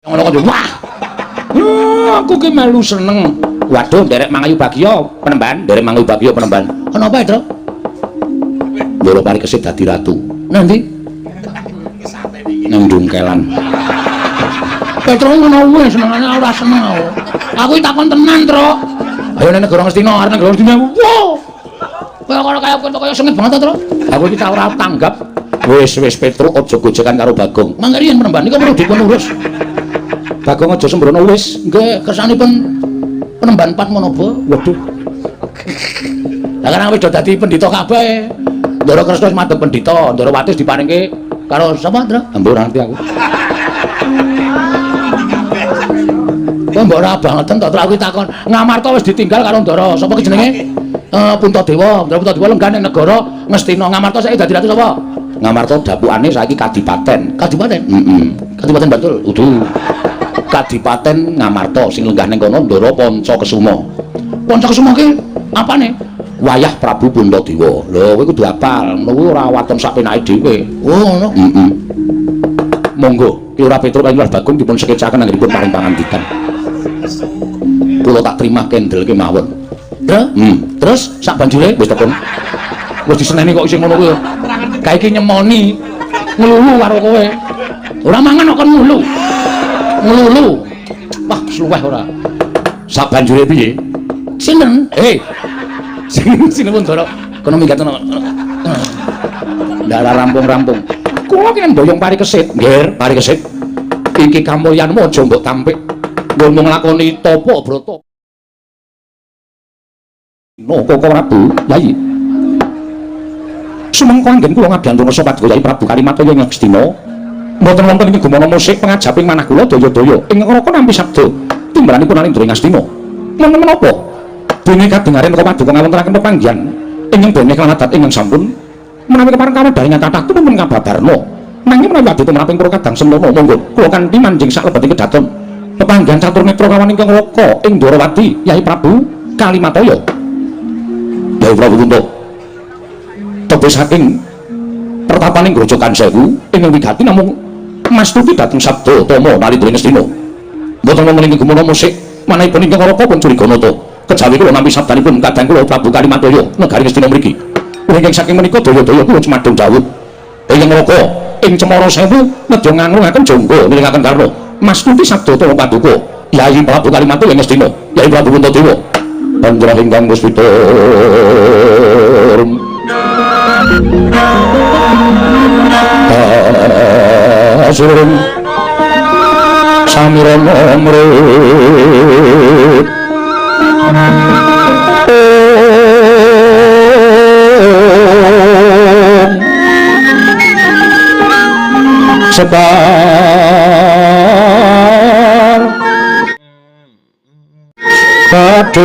Ngono kok wah. Aku ki melu seneng. Waduh, nderek Mangayu Bagya penemban, nderek Mangayu Bagya penemban. Ana apa, Tru? Ndoro Parikesit dadi ratu. Nanti nang Dungkelan. Petro ngono kuwi senengane ora seneng aku. Aku iki takon tenan, Tru. Ayo nang negara Ngastina, arep negara Ngastina. Wow. Kaya kaya kaya sengit banget, Tru. Aku iki ora tanggap. Wis wis Petro aja gojekan karo Bagong. Mangke riyen penemban niku perlu dipun urus. Bagong aja sembrono wis. Nggih, kersanipun penemban Padmanaba. Waduh. Lah kan wis do dadi pendhita kabeh. Ndara Kresna wis madhep pendhita, Ndarawati wis diparingke karo sapa, Tru? Mbok ora ngerti aku. Kok mbok ora bangeten to, Tru? Aku takon. Ngamarta wis ditinggal karo Ndara. Sapa ki jenenge? Puntadewa. Ndara Puntadewa lenggah ning negara Ngastina. Ngamarta saiki dadi ratu sapa? Ngamarta dapukane saiki kadipaten. Kadipaten? Heeh. Kadipaten Bantul. Udu. Kadipaten Ngamarta sing lenggah ning kono Ndara Pancakesuma. Pancakesuma ki apane? Wayah Prabu Puntadewa. Lho, kowe kudu hafal. Ngono kuwi ora waton sak penake dhewe. Oh, ngono. Heeh. Monggo, Ki Ora Petruk kaliyan Bagong dipun sekecaken anggenipun paring pangandikan. Kula tak terima kendel kemawon. Terus? Terus sak banjure wis tekun. Wis diseneni kok isih ngono kuwi. Kae iki nyemoni nglulu karo kowe. Ora mangan kok kon nglulu. Nglulu. Wah, sluweh ora. Sak banjure piye? Sinten? Hei. Sinten Ndara? Kono minggat kono. Ndak rampung-rampung. Kula ki mboyong Parikesit. Nggih, Parikesit. Iki kamulyanmu aja mbok tampik. Nggonmu nglakoni tapa brata. No, Koko Prabu, Yai. Sumengko anggen kula ngabyantu ngersa paduka Yai Prabu Kalimataya ing Ngastina. Mboten wonten ing gumana musik pengajaping manah kula daya-daya ing neraka nampi sabda timbalanipun Alindra ing Ngastina. Wonten menapa? Dene kadengaren neka paduka ngawontenaken pepanggihan ingkang beneh lan adat ingkang sampun menawi kepareng kawedharing kathah tumrap kababarna. Nanging menawi adita menaping para kadang semana monggo kula kanthi manjing saklebeting kedaton pepanggihan catur netra kawan ingkang neraka ing Dwarawati Yai Prabu Kalimataya. Yai Prabu Kunto tebih saking pertapaning Grojogan Sewu ingkang wigati namung mastuti dhateng sabda tama Nalindra Ngastina. Mboten wonten ing gumana musik manahipun ingkang neraka pun curiga nata. Kejawi kula nampi sabdanipun kadang kula Prabu Kalimataya negari Ngastina mriki. Ingkang saking menika daya-daya kula cumadung dawuh ingkang neraka ing Cemara Sewu nedya nganglungaken jangga nilingaken karna mastuti sabda tama paduka Yai Prabu Kalimataya Ngastina, Yai Prabu Puntadewa. Panjenengan ingkang muspita Asurun samirana mrit Sekar Kadung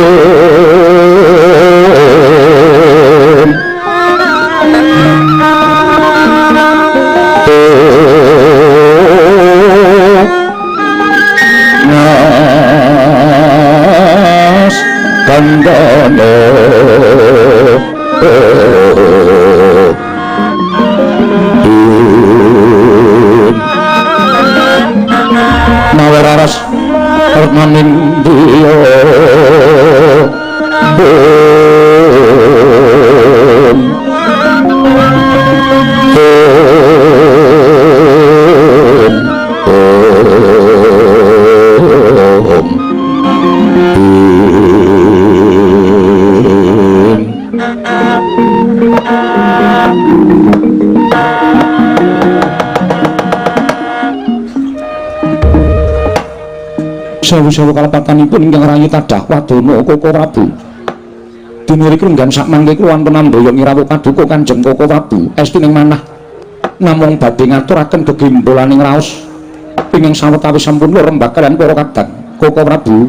Nas Kandana Nawararas Maning diya Om Om Om Sewu-sewu kalepatanipun ingkang rayi tadah wadana Koko Prabu. Dene riku lenggan sak mangke kula wonten amboyong rawuh paduka Kanjeng Koko Prabu esti ning manah namung badhe ngaturaken gegembolaning raos ingkang sawetawis sampun kula rembag kaliyan para kadang. Koko Prabu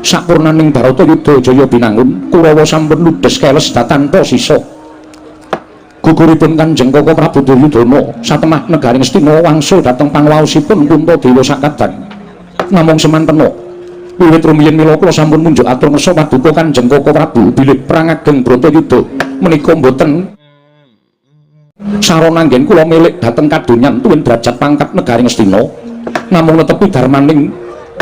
sapurnaning Bharatayuda jaya binangun Kurawa sampun ludes keles tanpa sisa. Guguripun Kanjeng Koko Prabu Duryudana satemah negari Ngastina wangsul dhateng pangwaosipun Puntadewa sakadang. Namung semantena wiwit rumiyin mila kula sampun munjuk atur ngersa paduka Kanjeng Koko Prabu bilih perang ageng Bratayuda menika mboten sarana anggen kula milik dhateng kadonyan tuwin derajat pangkat negari Ngastina. Namung netepi darmaning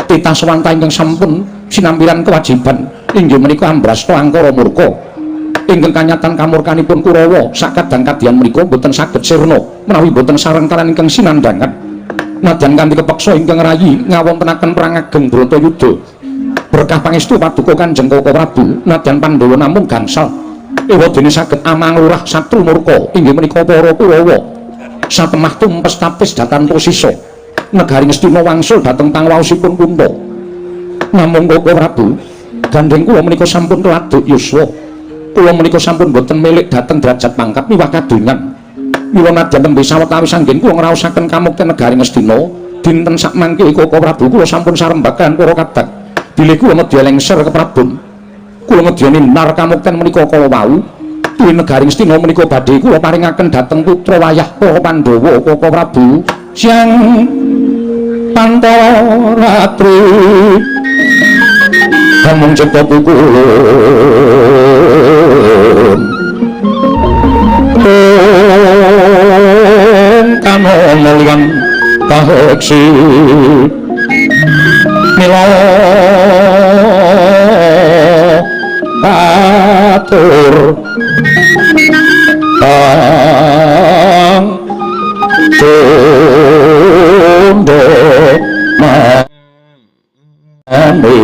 titah sewanta ingkang sampun sinampiran kewajiban inggih menika ambrasta angkara murka. Ingkang kanyatan kamurkanipun Kurawa sakadang kadian menika boten saged sirna menawi boten sareng kaliyan ingkang sinandhangan. Nadyan kanthi kepeksa ingkang rayi ngawontenaken perang ageng Bratayuda. Berkah pangestu paduka Kanjeng Koko Prabu, nadyan Pandhawa namung gangsal ewadene saged amanglurah satru murka inggih menika para Kurawa. Satemah tumpes tapis datanpa sisa negari Ngastina wangsul dhateng pangwaosipun Kunta. Namung Koko Prabu, gandheng kula menika sampun keladuk yuswa. Kula menika sampun boten milik dhateng derajat pangkat miwah kadonyan. Mila nadyan nembe sawetawis anggen kula ngraosaken kamukten negari Ngastina, dinten sakmangke Koko Prabu kula sampun sarembagan para kadang. Bilih kula nedya lengser ke Prabon. Kula nedya nindar kamukten menika kala wau. Tuwin negari Ngastina menika badhe kula paringaken dhateng putra wayah para Pandhawa Koko Prabu. Siang pantaratri amung cipta pukulun kanono liyan kaheksi mila atur kang tunduk mane.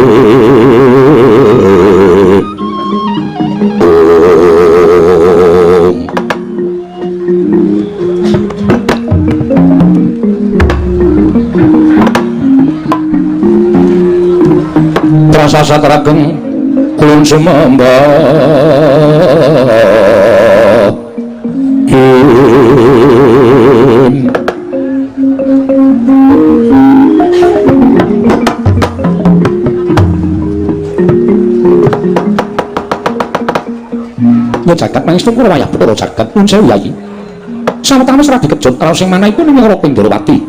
Rasa satrageng kulun sumembah ing ya jagat mangestu kula wayah Bathara jagat nuwun sewu Yai. Sawetawis radi kejut raos sing manahipun ing Raka Indrawati.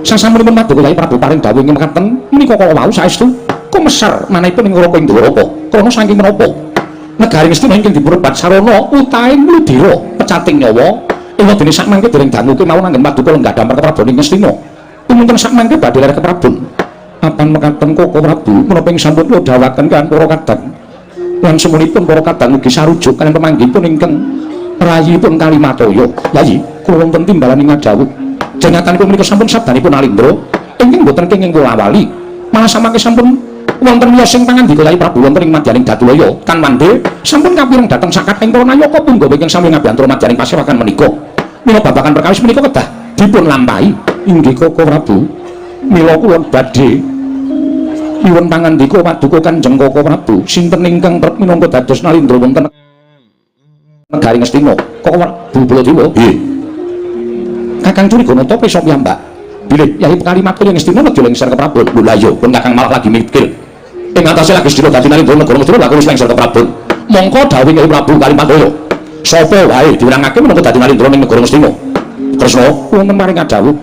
Sasampunipun paduka Yai Prabu paring dawuh ing mekaten menika kala wau saestu kumesar manahipun ing Raka Indraloka krana saking menapa negari Ngastina ingkang dipunrebat sarana utahe mludira pecating nyawa ewadene sakmangke dereng dangu kemawon anggen paduka lenggah damar keprabon ing Ngastina tumunten sakmangke badhe ler keprabon. Apan mekaten Koko Prabu menapa ing sampun kula dawuhaken kan para kadang lan semunipun para kadang ugi sarujuk kaliyan pemanggihipun ingkang rayipun Kalimataya. Yayi kula wonten timbalan ing ngadhawuh jengatanipun menika sampun sabdanipun Alindra ingkang boten kenging kula awali malah samangke sampun wonten miyos sing pangandika Yai Prabu wonten ing madyaning Datulaya kan mande sampun kapireng dhateng sakathahing para nayaka punggawa ingkang sami ngabiyantara madyaning pasewakan menika. Mila babagan perkawis menika kedah dipun lampahi. Inggih Koko Prabu, mila kula badhe nyuwun pangandika paduka Kanjeng Koko Prabu sinten ingkang trep minangka dados nalindra wonten negari Ngastina? Koko Prabu Baladewa. Nggih. Kakang Curiganata pesa piyambak bilih Yai Kalimataya Ngastina nedya lengser ke Prabon. Lho lha iya, pun Kakang malah lagi mikir ing atase lagi sedina dadi nalindra negara Ngastina lha wis lengser ke Prabon. Mongko dawuh Yai Prabu Kalimataya sapa wae diwenangake minangka dadi nalindra ning negara Ngastina? Kresna wonten maring kadhawuh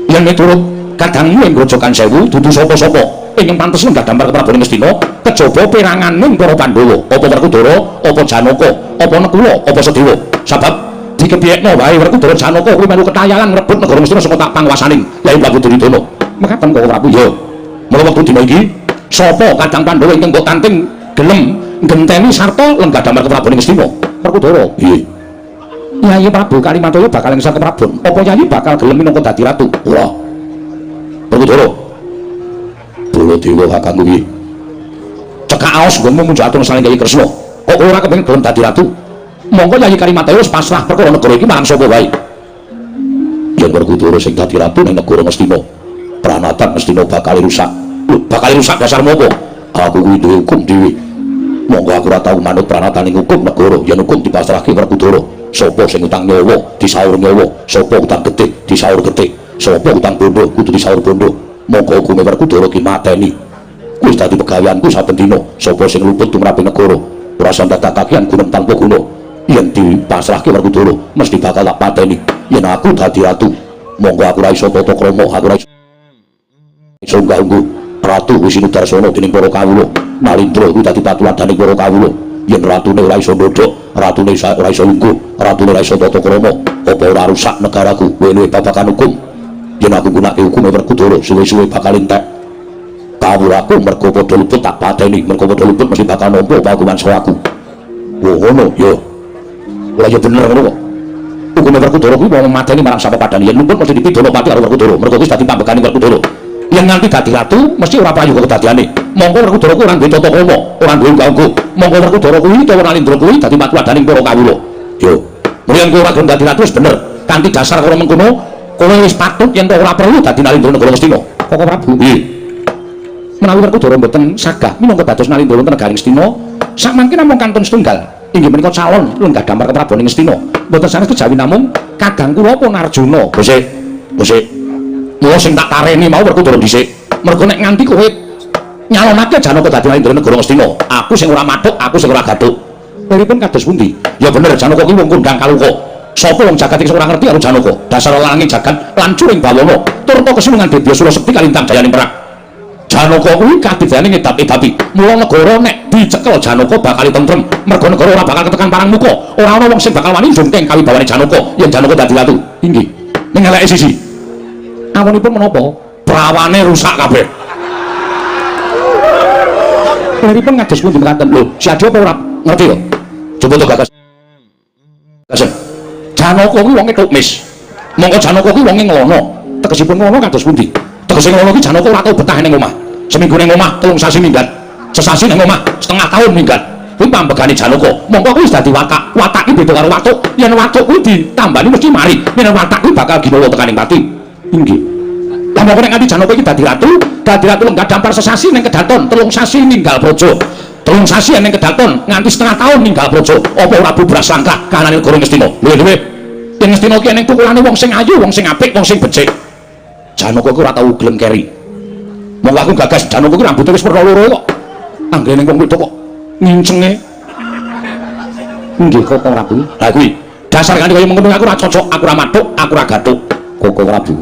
yen miturut kadangmu ing Grojogan Sewu dudu sapa-sapa ingkang pantes lenggah damar keprabon Ngastina kejaba peranganing para Pandhawa, apa Werkudara, apa Janaka, apa Nekula, apa Sedewa. Sabab dikepiyekno wae Werkudara Janaka kuwi melu ketayalan ngrebut negara Ngastina saka tak panguwasaning Yai Prabu Duryudana. Mekaten Koko Prabu ya. Mula wektu dina iki sapa kadang Pandhawa ingkang mbok tanting gelem nggenteni sarta lenggah damar keprabon Ngastina? Werkudara. Nggih. Yai Prabu Kalimataya bakal lengser keprabon. Apa Yai bakal gelem minangka dadi ratu? Ora. Werkudara. Baladewa kakangku iki cekak aos nggonmu munjuk atur saling Kyai Kresna. Kok ora kepengin gelem dadi ratu? Mongko Yai Kalimataya wis pasrah perkara negara iki marang sapa wae. Yen Werkudara sing dadi ratu ning negara Ngastina, pranatan Ngastina bakal rusak. Lho, bakal rusak dasarmu apa? Aku kuwi duwe hukum dhewe. Monggo aku ora tau manut pranataning hukum negara, yen hukum dipasrahke Werkudara. Sapa sing utang nyawa disaur nyawa, sapa utang getih disaur getih, sapa utang bondo kudu disaur bondo. Monggo hukume Werkudara ki mateni. Kuwi dadi pegaweanku saben dina. Sapa sing luput tumraping negara, ora sampe kakian gunem tanpa guna. Yen dipasrahke Werkudara mesti bakal tak pateni. Yen aku dadi ratu, monggo aku ora iso tata krama, aku ora iso unggah-ungguh. Ratu wis sinudarsana dening para kawula. Nalindra kuwi dadi patuladhaning para kawula. Yen ratune ora iso ndodhok, ratune ora iso lungguh, ratune ora iso tata krama, apa ora rusak negaraku? Luwih babagan hukum. Yen aku nggunakake hukume Werkudara suwe-suwe bakal entek. Kawulaku mergo padha luput tak pateni, mergo padha luput mesti bakal nampa paukuman saka aku. Oh ngono ya. Ora ya bener ngono kok. Hukume Werkudara kuwi wong mateni marang sapa padane yen luput mesti dipidana pati karo Werkudara. Mergo kuwi dadi pambekane Werkudara. Yen nganti dadi ratu mesti ora prayoga kedadiane. Mongko Werkudara kuwi ora duwe tata krama, ora duwe unggah-ungguh. Mongko Werkudara kuwi utawa Nalindra kuwi dadi patuladhaning para kawula. Yo. Yen kowe ora gelem dadi ratu wis bener. Kanthi dasar karo mengkono, kowe wis patut yen ora perlu dadi Nalindra negara Ngastina. Koko Prabu. Nggih. Menawi Werkudara mboten sagah minangka dados Nalindra wonten negari Ngastina, sakmangke namung kantun setunggal inggih menika calon lenggah damar kepraboning Ngastina. Mboten sanes kejawi namung kadang kula pun Arjuna. Bosik. Bosik. Mula sing tak tareni mau Werkudara dhisik. Mergo nek nganti kowe nyalonake Janaka dadi Nalindra negara Ngastina, aku sing ora mathuk, aku sing ora gathuk. Pripun kados pundi? Ya bener Janaka kuwi wong kondang kaluka. Sapa wong jagat iki ora ngerti karo Janaka? Dasar lananging jagat lan curing bawana, turta kesulungan Debya Sura Sekti kalintang jayaning perang. Janaka kuwi kadidayane ngedap-edapi. Mula negara nek dicekel Janaka bakal tentrem. Mergo negara ora bakal ketekan parang muka. Ora ana wong sing bakal wani njungkeng kawibawane Janaka yen Janaka dadi ratu. Inggih. Ning eleke sisi. Awonipun menapa? Prawane rusak kabeh. Leripun kados pundi mekaten? Lho, si Adi apa ora ngerti kok? Coba to gagas. Gagas. Janaka kuwi wonge tukmis. Mongko Janaka kuwi wonge nglono. Tegesipun nglono kados pundi? Tegese nglono kuwi Janaka ora tau betah ning omah. Seminggu ning omah, 3 sasi minggat. Sesasi ning omah, setengah tahun minggat. Kuwi pambegane Janaka. Mongko kuwi wis dadi watak. Watak iki beda karo watuk. Yen watuk kuwi ditambani mesti mari. Yen watak kuwi bakal ginawa tekaning pati. Inggih. Lah mongko nek nganti Janaka iki dadi ratu lenggah dampar sesasi ning kedaton, 3 sasi ninggal praja. 3 sasi ning kedaton nganti setengah tahun ninggal praja. Apa ora bubras langkah kahanane negara Ngastina? Luwih-luwih. Ing Ngastina ki ning tukulane wong sing ayu, wong sing apik, wong sing becik. Janaka ku ora tau gelem keri. Monggo aku gagas Janaka ku rambute wis werna loro kok. Anggene wong wedok kok ngincenge. Nggih, Koko Prabu. Lah kuwi dasar kanthi kaya mengkono aku ora cocok, aku ora mathuk, aku ora gathuk. Koko Prabu.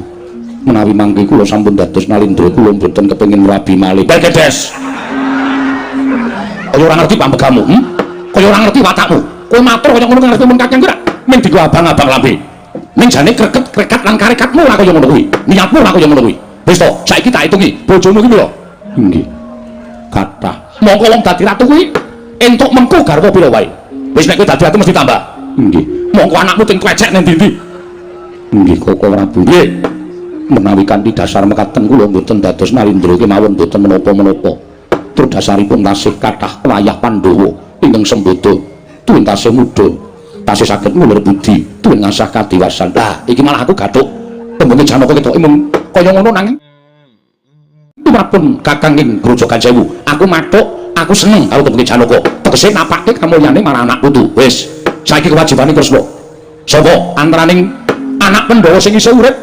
Menawi mangke kula sampun dados Nalindra kula mboten kepengin mrabi malih. Bergedes. Kaya ora ngerti pambegamu, Kaya ora ngerti watakmu. Kowe matur kaya ngono ngerti mun kakang ora? Ming digo abang-abang lambe. Ning jane kreket-kreket lan karekatmu ora kaya ngono kuwi. Niatmu ora kaya ngono kuwi. Wis to, saiki tak hitungi. Bojomu iki pira? Nggih. Kathah. Mongko wong dadi ratu kuwi entuk mengku garwa pira wae. Wis nek kowe dadi ratu mesti tambah. Nggih. Mongko anakmu ting klecek ning ndi-ndi. Nggih, Koko Prabu. Nggih. Menawi kanthi dasar mekaten kula mboten dados Nalindra kemawon mboten menapa-menapa. Tur dasaripun tasih kathah wayah Pandhawa ingkang sembada tuwin tasih muda, tasih saged ngulur budi, tuwin ngasah kadiwasan. Lah, iki malah aku gathuk. Tembunge Janaka ketoke mung kaya ngono nanging tumrapun kakang ing Grojogan Sewu. Aku mathuk, aku seneng karo tembunge Janaka. Tegese napake kamulyane marang anak putu. Wis, saiki kewajibane Kresna. Sapa antaraning anak Pandhawa sing isih urip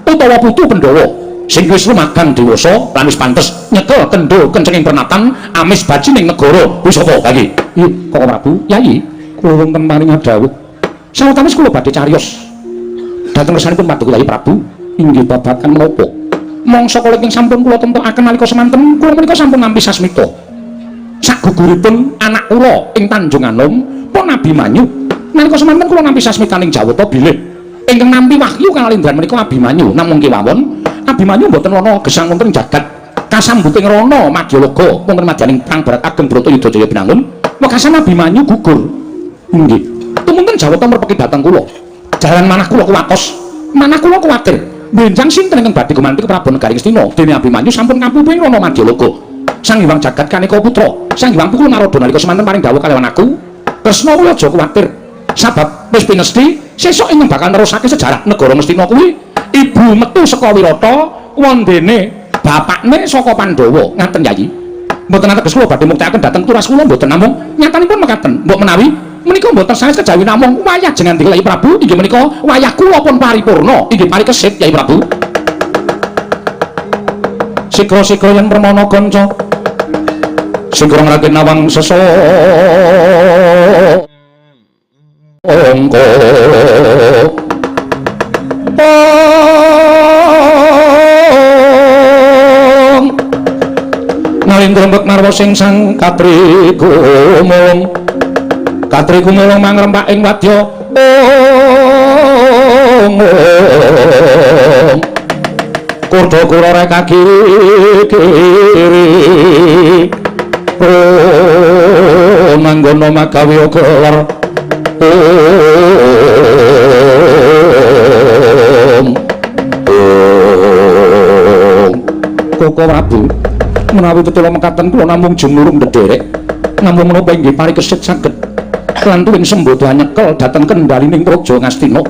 utawa putu Pandhawa sing wis lumagang dewasa lan wis pantes nyekel kendho kencenging pernatan amis bajining negara kuwi sapa iki? Nggih, Koko Prabu. Yayi, kula wonten paring dawuh. Sawetawis kula badhe cariyos dhateng ngersanipun Paduka Yayi Prabu inggih babagan menapa? Mangsa kala ingkang sampun kula temtokaken nalika semanten kula menika sampun nampi sasmita. Saguguripun anak kula ing Tanjung Anom pun Abimanyu. Nalika semanten kula nampi sasmitaning Jawata bilih ingkang nampi wahyu kalindran menika Abimanyu. Namung kewawon Abimanyu mboten ana gesang wonten jagat kasambuting rana Madyalaga wonten madyaning perang Barat Ageng Bratayuda Jaya Binangun. Wekasan Abimanyu gugur. Nggih. Tumunten Jawata merpeki dhateng kula. Jalan manah kula kuwatos, manah kula kuwatir. Benjang sinten ingkang badhe gumanti Prabu Negari Ngastina dene Abimanyu sampun kampuh ing rana Madyalaga. Sang Hyang Jagat Kaneka Putra, Sang Hyang Pukul Narada nalika semanten paring dawuh kalawan aku, Kresna kuwi aja kuwatir. Sabab wis pinesti sesuk ingkang bakal nerusake sejarah negara Ngastina kuwi ibu metu saka Wirata wondene bapakne saka Pandhawa. Ngaten Yayi. Mboten ateges kula badhe muktekaken dhateng turas kula mboten, namung nyatanipun mekaten. Mbok menawi menika mboten sanes kejawi namung wayah jenengan Yai Prabu inggih menika wayah kula pun paripurna inggih parikesit Yai Prabu. Sikra-sikra yen permana kanca sikra ngragit nawang sesangka Nalindra mbek marwa sing sang katri gumulung katri gumulung mangrempak ing wadya ong. Kurda kula rek kaki kiri. Oh manggono magawe kelar. Om. Om. Koko Prabu menawi tetula mekaten kula namung jumurung ndederek. Namung menapa inggih parikesit saged lantuwing sembodo nyekel dhateng kendhalining Praja Ngastina.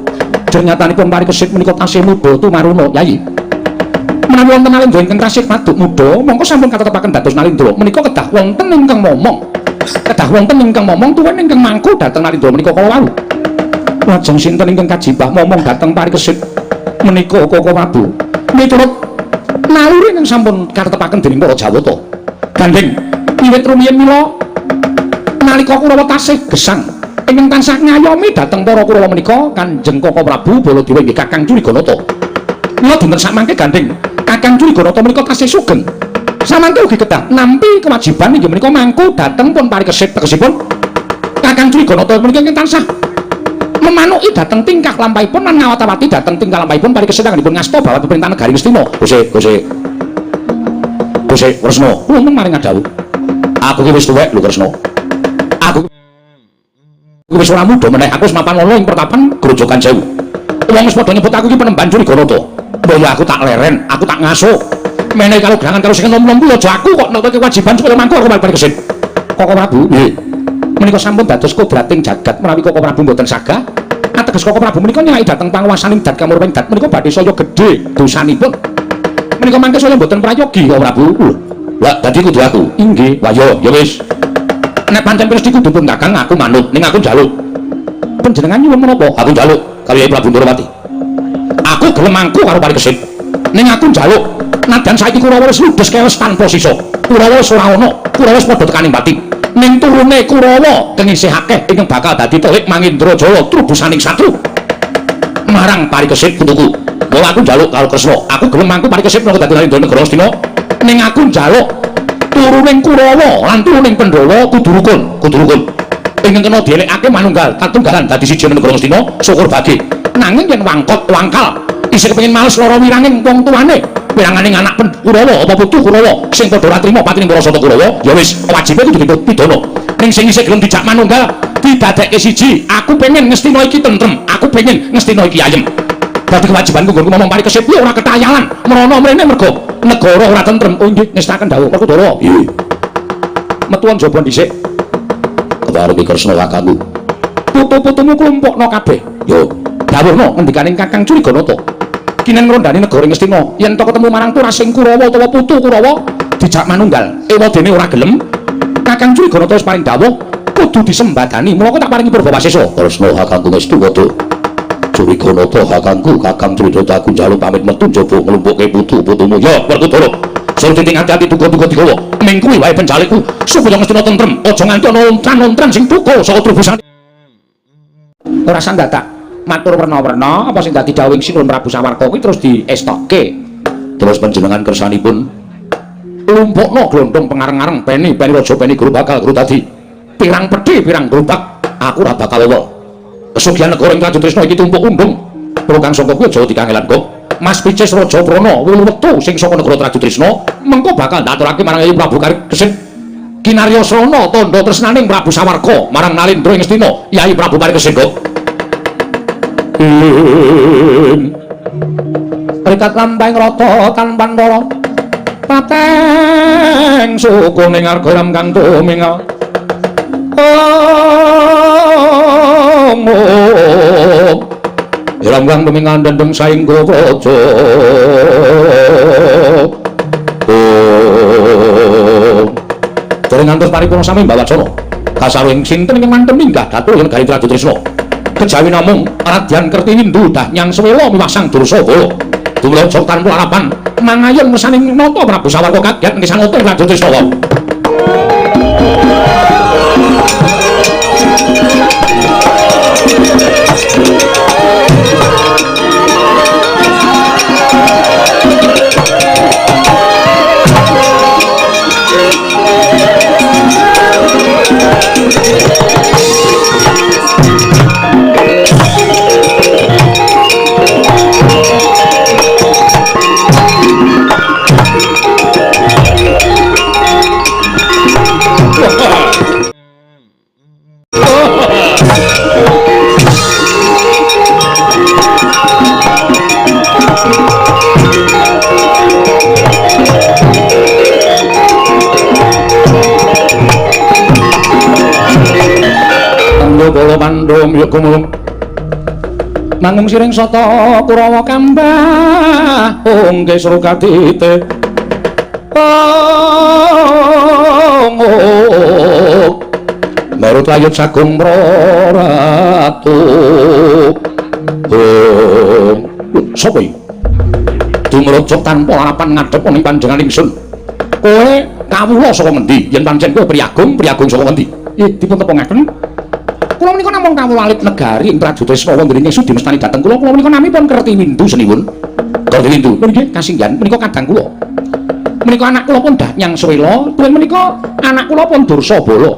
Jernyatanipun parikesit menika tasih muda tumaruna, Yai. Menawi wonten Nalindra ingkang tasih paduk muda, mongko sampun katetepaken dados Nalindra. Menika kedah wonten ingkang momong. Kedah wonten ingkang momong tuwin ingkang mangku dhateng Nalindra menika kala wau. Lajeng sinten ingkang kajibah momong dhateng parikesit menika Koko Prabu? Miturut naluri ingkang sampun katetepaken dening para Jawata. Gandheng wiwit rumiyin mila nalika Kurawa tasih gesang ingkang tansah ngayomi dhateng para Kurawa menika Kanjeng Koko Prabu Baladewa inggih Kakang Curiganata. Mila dinten samangke gandheng Kakang Curiganata menika tasih sugeng. Samangke ugi kedah nampi kewajiban inggih menika mangku dhateng pun parikesit tegesipun Kakang Curiganata menika ingkang tansah memanuki dhateng tingkah lampahipun lan ngawat-awati dhateng tingkah lampahipun parikesit anggenipun ngasta bawat pemerintahan negari Ngastina. Gusti, Gusti. Gusti Kresna, wonten maring adhawuh. Aku ki wis tuwek lho Kresna. Aku wis ora muda meneh, aku wis mapan ana ing pertapan Grojogan Sewu. Wong wis padha nyebut aku ki penemban Curiganata. Mbok ya aku tak leren, aku tak ngaso. Menehi karo gerangan karo sing enom-enom kuwi aja aku kok netoke kewajiban supaya mangku aku parikesit. Koko Prabu, nggih. Menika sampun dados kodrating jagat menawi Koko Prabu mboten sagah. Ateges Koko Prabu menika nyelaki dhateng panguwasaning dat kamurwing dat menika badhe saya gedhe dosanipun. Menika mangke saya mboten prayogi Koko Prabu. Lho, lah dadi kudu aku. Inggih. Wah ya, ya wis. Nek pancen mesti kudu pun Kakang aku manut, ning aku njaluk. Panjenengan nyuwun menapa? Aku njaluk karo Yai Prabu Ndorowati. Aku gelem mangku karo parikesit. Ning aku njaluk nadyan saiki Kurawa wis ludes keles tanpa sisa. Kurawa wis ora ana, Kurawa wis padha tekaning pati. Ning turune Kurawa kengisih akeh ingkang bakal dadi telik Mangindrajaya trubusaning satru. Marang parikesit putuku. Mula aku njaluk karo Kresna, aku gelem mangku parikesit menawa dadi Nalindra negara Astina. Ning aku njaluk turuning Kurawa lan turuning Pandhawa kudu rukun, kudu rukun. Ingkang kena dielekake manunggal tatunggalan dadi siji negara Astina, syukur bagi. Nanging yen wangkot wangkal isih kepengin males lara wiranging wong tuane, wiranganing anak Kurawa apa putu Kurawa sing padha ora trima patining para sata Kurawa, ya wis wajibe kudu dipidana. Ning sing isih gelem dijak manunggal didadekke siji, aku pengen Ngastina iki tentrem, aku pengen Ngastina iki ayem. Dadi kewajibanku nggonku ngomong parikesit kuwi ora ketayalan, mrono mrene mergo negara ora tentrem. Oh nggih, ngestaken dawuh Werkudara. Nggih. Metuwon jaba dhisik. Kepareng Kresna kakangku. Putu-putumu klumpukna kabeh. Yo, dawuhna ngendikaning Kakang Curiganata. Kinen ngrondani negara Ngastina, yen to ketemu marang turasing Kurawa utawa putu Kurawa dijak manunggal. Ewadene ora gelem. Kakang Curiganata wis paring dawuh kudu disembadani. Mula tak paringi purba wasesa. Kresna kakangku ngestu padha. Curiganata kakangku, Kakang Curiganata aku njaluk pamit metu njaba nglumpukke putu-putumu. Ya, Werkudara. Suruh titing ati-ati duga-duga digawa. Ning kuwi wae penjalikku supaya Ngastina tentrem, aja nganti ana ontran-ontran sing duka saka trubusane. Ora sang dadak matur werna-werna apa sing dadi dawuhing Sinuwun Prabu Sawarka kuwi terus diestokke. Terus panjenengan kersanipun lumpukna glondhong pengareng-areng peni peni raja peni guru bakal guru dadi pirang pedhi pirang gerobak aku ora bakal wewe. Kesugihan negara ing Trajutrisna iki tumpuk undung. Kang sangka kuwi aja dikangelan kok. Mas Picis Raja Prana wulu wektu sing saka negara Trajutrisna mengko bakal ndaturake marang Yayi Prabu Parikesit kinarya srana tandha tresnaning Prabu Sawarka marang Nalindra ing Ngastina Yayi Prabu Parikesit kok. Rikat lampahing rata tanpa ndara pateng suku ning arga ram kang tumingal. Om Iram kang tumingal dendeng saengga praja. Om Dereng ngantos paripurna sami mbawacana. Kasaring sinten ingkang mantep minggah datur ing negari Trajutrisna. Kejawi namung Radyan Kertiwindu Dahyang Sewela miwah Sang Dursabala. Dumlaja tanpa harapan mangayon ngersaning nata Prabu Sawarka kaget ngesanata Trajutrisna. gumyuk gumulung. Manggung siring sata Kurawa kambah ongke srukatite. Ong Marut layut sagung praratu. Ong sapa iki? Dumrujug tanpa harapan ngadhep ning panjenengan ingsun. Kowe kawula saka ngendi? Yen pancen kowe priyagung, priyagung saka ngendi? Ih, dipun tepungaken. Kula menika namung kawula alit negari ing Prajutrisna wonten ing sudi mestani dhateng kula. Kula menika namipun Kertiwindu seniwun. Kertiwindu. Nggih, kasinggihan menika kadang kula. Menika anak kula pun Danyang Swela, tuwin menika anak kula pun Dursabala.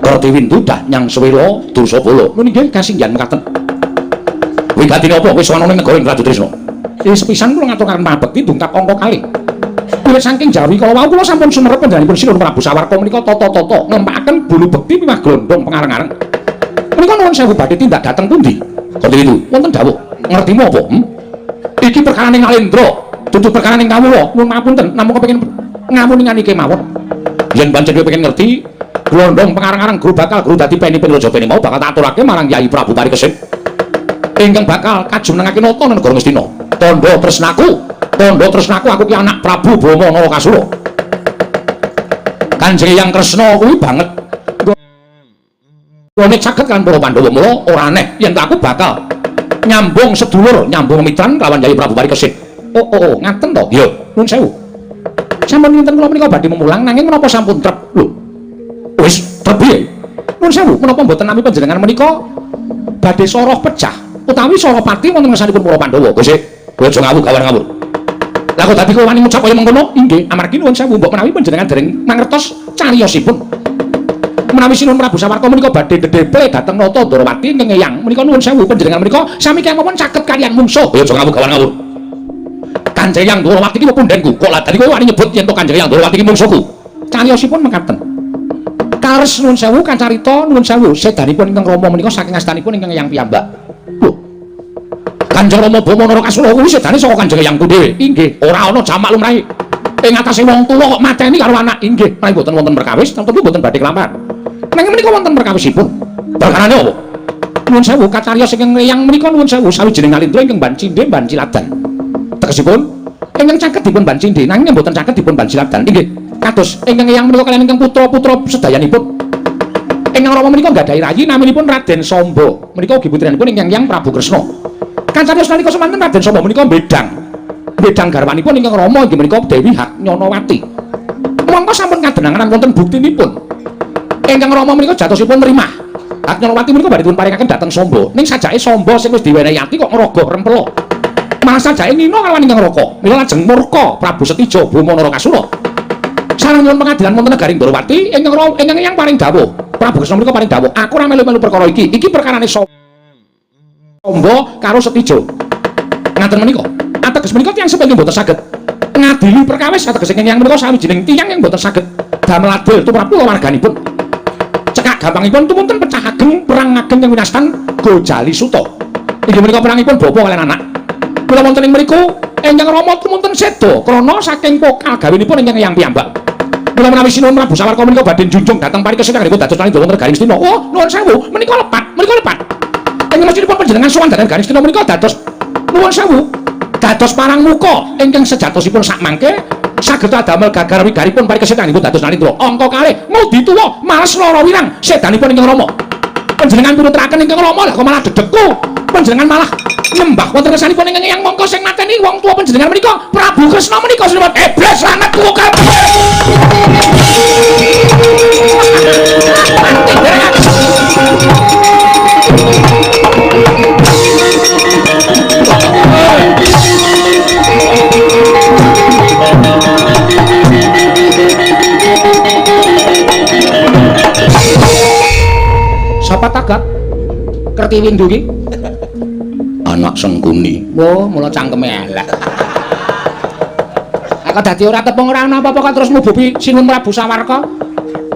Kertiwindu Danyang Swela Dursabala. Nggih, kasinggihan mekaten. Wigatine apa wis ana ning negara ing Prajutrisna? Sepisan kula ngaturaken pangabekti dungkap angka kalih. Wiwit saking Jawi kala wau kula sampun sumerep panjenenganipun Sinuhun Prabu Sawarka menika tata-tata nglempakaken bulu bekti miwah glondhong pengareng-areng. Menika nuwun sewu badhe tindak dhateng pundi? Kertiwindu, wonten dawuh. Ngertimu apa? Iki perkarane Ngalendra, dudu perkarane kawula. Nuwun ngapunten, namung kepengin ngamuningani kemawon. Yen pancen kowe pengen ngerti, glondhong pengareng-areng guru bakal guru dadi peni-peni Raja Peni mau bakal tak aturake marang Yai Prabu Parikesit. Ingkang bakal kajumenengake nata negara Ngastina. Tandha tresnaku, tandha tresnaku aku ki anak Prabu Bama Narakasura. Kanjeng Hyang Kresna kuwi banget nggone caket kan para Pandhawa, mula ora aneh yen aku bakal nyambung sedulur, nyambung mitran lawan Yai Prabu Parikesit. Oh, oh, oh, ngaten to? Iya, nuwun sewu. Sampun kinten kula menika badhe memulang nanging menapa sampun trep? Lho. Wis trep piye? Nuwun sewu, menapa mboten nami panjenengan menika badhe soroh pecah utawi soroh pati wonten ngersanipun para Pandhawa? Gusti, kowe aja ngawur gawan ngawur. Lah kok dadi kowe wani ngucap kaya mengkono? Inggih, amargi nuwun sewu mbok menawi panjenengan dereng mangertos cariyosipun. Menawi Sinuhun Prabu Sawarka menika badhe dedeple dhateng Nata Ndorowati ingkang eyang menika nuwun sewu panjenengan menika sami kemawon caket kaliyan mungsuh. Aja ngawur gawan ngawur. Kanjeng Hyang Ndorowati iki pepundhenku. Kok lah dadi kowe wani nyebut yen to Kanjeng Hyang Ndorowati iki mungsuhku? Cariyosipun mekaten. Kaleres nuwun sewu kacarita nuwun sewu sedanipun ingkang Rama menika saking astanipun ingkang eyang piyambak. Lho. Kanjeng Rama Bama Narakasura kuwi sedane saka Kanjeng Eyangku dhewe. Inggih, ora ana jamak lumrahe. Ing atase wong tuwa kok mateni karo anak. Inggih, menawi mboten wonten perkawis, tentu mboten badhe kelampahan. Nanging menika wonten perkawisipun. Perkarane apa? Nuwun sewu kacariyos ingkang eyang menika nuwun sewu sawijining nalindra ingkang ban cindhe ban ciladan. Tegesipun ingkang caket dipun ban cindhe nanging mboten caket dipun ban ciladan. Inggih, kados ingkang eyang menika kaliyan ingkang putra-putra sedayanipun. Ingkang Rama menika nggadahi rayi naminipun Raden Samba. Menika ugi putrinipun ingkang Eyang Prabu Kresna. Kacariyos nalika semanten Raden Samba menika mbedang. Mbedang garwanipun ingkang Rama inggih menika Dewi Haknyanawati. Mongko sampun kadenangan wonten buktinipun. Ingkang Rama menika jatosipun rimah. Haknyanawati menika badhe dipun paringaken dhateng Samba. Ning sajake Samba sing wis diwenehi ati kok ngrogoh rempela. Malah sajake nina kalawan ingkang Raka. Mila lajeng murka Prabu Setija Bama Narakasura. Sareng nyuwun pengadilan wonten negari Ndorowati ingkang ingkang Eyang paring dawuh. Prabu Kresna menika paring dawuh, aku ora melu-melu perkara iki. Iki perkarane Samba karo Setija. Ngaten menika. Ateges menika tiyang sepenging mboten saged ngadili perkawis, ateges ingkang Eyang menika sawijining tiyang yang mboten saged damel adil tumrap kulawarganipun. Cekak gampangipun tumunten pecah ageng perang ageng yang winastan Gojali Suta. Inggih menika perangipun bapa kaliyan anak. Mila wonten ing mriku ingkang Rama tumunten seda krana saking pokal gawinipun ingkang Eyang piyambak. Mila menawi Sinuhun Prabu Sawarka menika badhe njunjung dhateng Parikesit anggenipun dados nalindra wonten negari Ngastina. Oh, nuwun sewu, menika lepat, menika lepat. Ing mestinipun panjenengan sowan dhateng negari Ngastina menika dados nuwun sewu, dados parang muka ingkang sejatosipun sakmangke saged adamel gagar wigaripun Parikesit anggenipun dados nalindra. Angka kalih ngudi tuwa males lara wirang sedanipun ingkang Rama. Panjenengan puruteraken ingkang Rama lah kok malah dedekku. Panjenengan malah nyembah wonten ngersanipun ingkang Eyang mongko sing mateni wong tuwa panjenengan menika Prabu Kresna menika sinebut iblis lanat kuwu kabeh. Mati dereng aku. Sapa tagak? Kertiwindu ki? Anak Sengkuni. Oh, mula cangkeme elek. Aku dadi ora tepung ora ana apa-apa kok terus mububi Sinuhun Prabu Sawarka.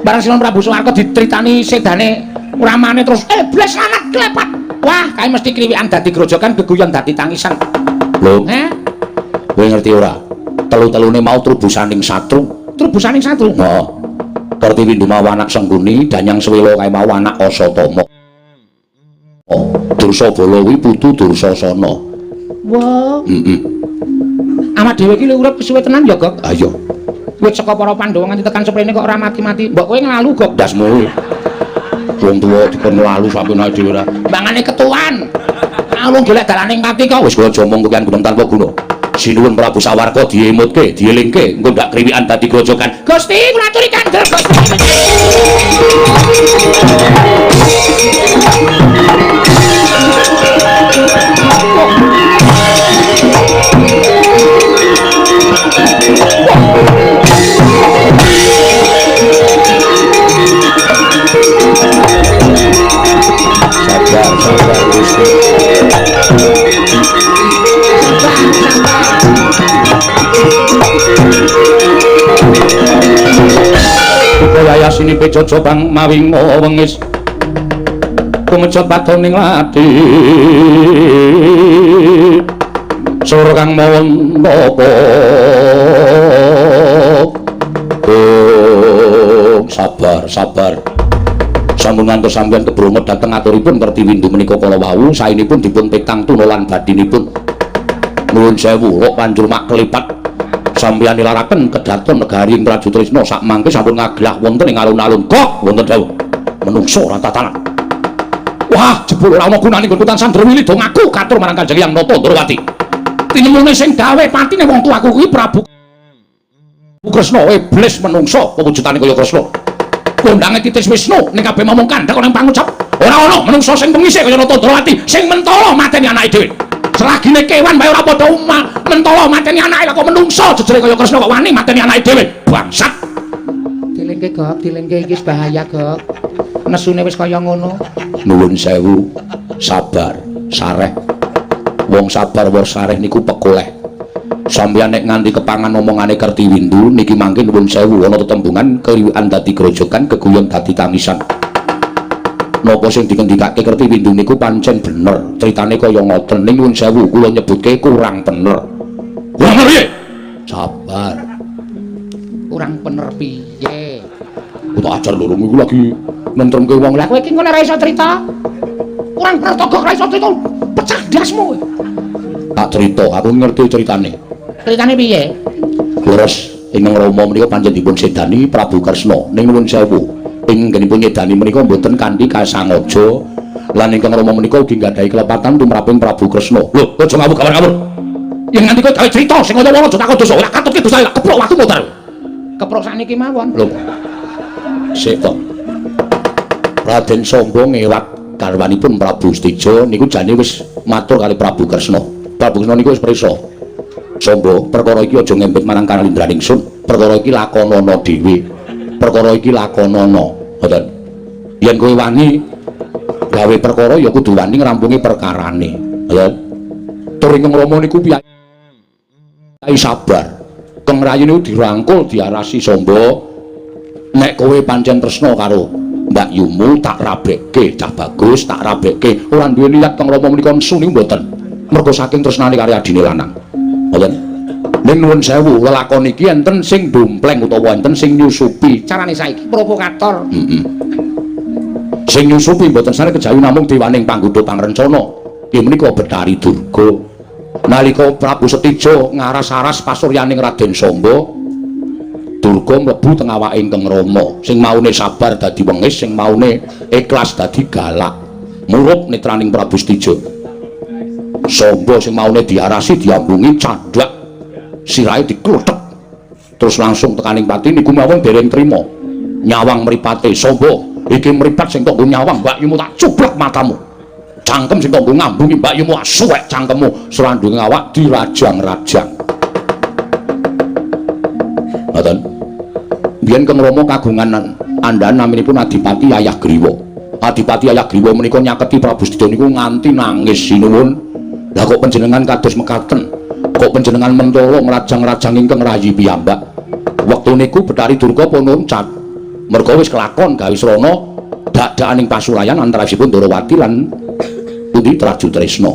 Bareng Sinuhun Prabu Sawarka dicritani sedane ramane terus iblis lanat klepat. Wah, kae mesti kriwikan dadi grojogan, geguyon dadi tangisan. Lho, heh? Kowe ngerti ora? Telu-telune mau trubusaning satru. Trubusaning satru? Heeh. Kertiwindu mau anak Sengkuni, Danyang Swela kae mau anak Asatama. Oh, Dursabala kuwi putu Dursasana. Wah. Heeh. Awak dhewe iki urip suwe tenan ya, Gok. Ayo. Wit saka para Pandhawa nganti tekan seprene kok ora mati-mati. Mbok kowe nglalu, Gok. Ndasmu. Wong tuwa dikon nglalu sampe naik dhewe ora. Mangane ketuan. Alung golek dalaning pati kok. Wis kula aja omong kowean gunung tanpa guna. Sinuwun Prabu Sawarga diemutke, dielingke, engko ndak kriwikan dadi grojogan. Gusti, kula aturi kandel Gusti. Sabar, sabar Gusti. Upaya yasini pejojo bang mawi wengis kumejot patoning lati Sura kang mawa napa. Oh, sabar, sabar. Sampun ngantos sampeyan kebrongot dhateng aturipun Kertiwindu menika kala wau saenipun dipun petang tuna lan badinipun. Nuwun sewu, rok panjur makelipat sampeyan nilaraken kedaton negari ing Prajutrisna sakmangke sampun ngaglah wonten ing alun-alun. Kok wonten dawuh menungso ora tatanan. Wah, jebul ora ana gunane nggonku tansah ndrewili do ngaku katur marang Kanjeng Hyang Nata Ndrawati. Tinemune sing gawe patine wong tuaku kuwi Prabu Kresna, iblis menungso pewujudane kaya Kresna. Kondange titis Wisnu ning kabeh momong kandhak ana ing pangucap ora ana menungso sing pengise kaya Nata Ndrawati sing mentala mateni anake dhewe. Selagine kewan wae ora padha mentala mateni anake, lah kok menungso jejere kaya Kresna kok wani mateni anake dhewe. Bangsat. Dilengke, Gok, dilengke iki wis bahaya, Gok. Nesune wis kaya ngono. Nuwun sewu, sabar, sareh. Wong sabar wong sareh niku pekoleh. Sampeyan nek nganti kepangan omongane Kertiwindu niki mangke nuwun sewu ana tetembungan keriwikan dadi grojogan, geguyon dadi tangisan. Napa sing dikendikake Kertiwindu niku pancen bener. Critane kaya ngoten ning nuwun sewu kula nyebutke kurang bener. Kurang bener piye? Sabar. Kurang bener piye? Aku tak ajar lho iku lagi nentremke wong. Lah kowe iki ngono ora iso crita. Kurang bener to, Gok, ora iso crita. Pecah ndasmu. Tak crita, aku ngerti ceritane. Critane piye? Leres ingkang Rama menika pancen dipun sedani Prabu Kresna. Ning nuwun sewu, ing nggenipun nyedani menika mboten kanthi kasangaja lan ingkang Rama menika ugi nggadahi kelepatan tumraping Prabu Kresna. Lho, aja ngawur-ngawur. Yen nganti kowe gawe crita sing kaya ngono aja takon dosa, ora katutke dosa, keprok watumu ta. Keprok sakniki mawon. Lho. Sik to. Raden Samba ngewat garwanipun Prabu Setija niku jane wis matur kali Prabu Kresna. Prabu Kresna niku wis prisa. Samba, perkara iki aja ngempit marang kalindraning sun. Perkara iki lakonana dhewe. Perkara iki lakonana. Ngoten. Yen kowe wani gawe perkara ya kudu wani ngrampungi perkarane. Ngoten. Tur ingkang Rama niku piyai sabar. Keng Rayi niku dirangkul diarasi Samba. Nek kowe pancen tresna karo Mbak Yumu tak rabekke, cah bagus tak rabekke. Ora duwe niat Kang Rama menika nesu niku mboten. Mergo saking tresnane karo adine lanang. Ngoten. Ning nuwun sewu, lelakon iki enten sing dompleng utawa enten sing nyusupi. Carane saiki provokator. Heeh. Sing nyusupi mboten sare kejawi namung dewaning panggodha pangrencana. Inggih menika Betari Durga. Nalika Prabu Setija ngaras-aras pasuryaning Raden Samba, Durga mlebu teng awake ingkang Rama. Sing maune sabar dadi wengis, sing maune ikhlas dadi galak. Murup netraning Prabu Setija. Samba sing maune diarasi diambungi candhak, sirahe dikluthek. Terus langsung tekaning pati niku mawon dereng trima. Nyawang mripate Samba, iki mripat sing kok nggo nyawang mbakyumu tak cublek matamu. Cangkem sing kok nggo ngambungi mbakyumu asuwek cangkemmu, srandunge awak dirajang-rajang. Ngoten. Biyen Kang Rama kagungan andhahan naminipun Adipati Ayah Griwa. Adipati Ayah Griwa menika nyaketi Prabu Setija niku nganti nangis sinuwun. Lah kok panjenengan kados mekaten? Kok panjenengan mentala ngrajang-rajang ingkang rayi piyambak? Wektu niku Betari Durga pun nuncat. Merga wis kelakon gawe srana dak-dakaning pasurayan antawisipun Ndrawati lan pundi Trajutresna.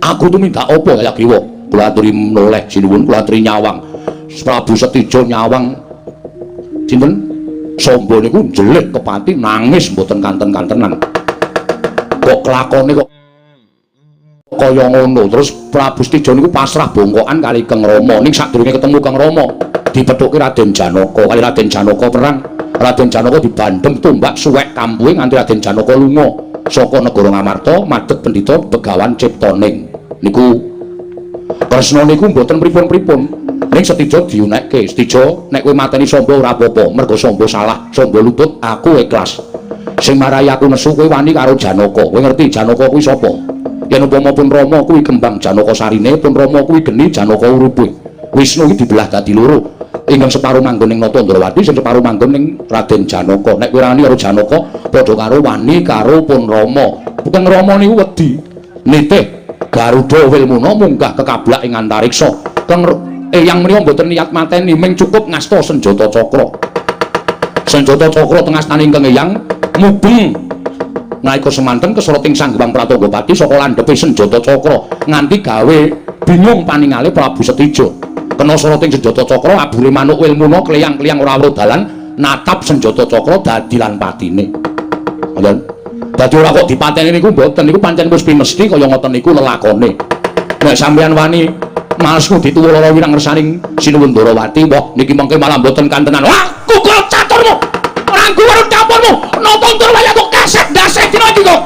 Aku tumindak apa Ayah Griwa? Kula aturi noleh sinuwun, kula aturi nyawang. Prabu Setija nyawang sinten? Samba niku njelih kepati nangis mboten kanten-kantenan. Kok kelakone kok kaya ngono. Terus Prabu Setija niku pasrah bongkokan kali Kang Rama. Ning sadurunge ketemu Kang Rama, dipethuke Raden Janaka. Kali Raden Janaka perang, Raden Janaka dibandhem tombak suwek kampuhe nganti Raden Janaka lunga saka negara Ngamarta madhep pendhita Begawan Ciptaning. Niku Kresna niku mboten pripun-pripun. Ning Setija diunekke, Setija nek kowe mateni Samba ora apa-apa, mergo Samba salah, Samba luput, aku ikhlas. Sing marai aku nesu kowe wani karo Janaka. Kowe ngerti Janaka kuwi sapa? Yen upama pun Rama kuwi kembang Janaka sarine, pun Rama kuwi geni Janaka uripe. Wisnu iki dibelah dadi loro. Ingkang separo manggon ning Nata Ndrawati, sing separo manggon ning Raden Janaka. Nek kowe wani karo Janaka, padha karo wani karo pun Rama. Kang Rama niku wedi nitih Garuda Wilmuna munggah kekablak ing antariksa. Kang Eyang menika mboten niat mateni, ming cukup ngasta senjata cakra. Senjata cakra teng astane ingkang Eyang mubeng nalika semanten keseroting Sang Hyang Pratanggapati saka landhepe senjata cakra nganti gawe bingung paningale Prabu Setija. Kena soroting senjata cakra abure manuk Wilmuna kleyang-kleyang ora weruh dalan natap senjata cakra dadi lan patine. Ngoten. Dadi ora kok dipateni niku mboten, niku pancen wis pimesti kaya ngoten niku lelakone. Nek sampeyan wani malesku dituwa lara wirang ngersaning Sinuwun Ndrawati, wah niki mengke malah mboten kantenan. Wah, kukul caturmu. Ora ngguwur campurmu. Nata Ndrawati kok kaset ndase dina iki kok.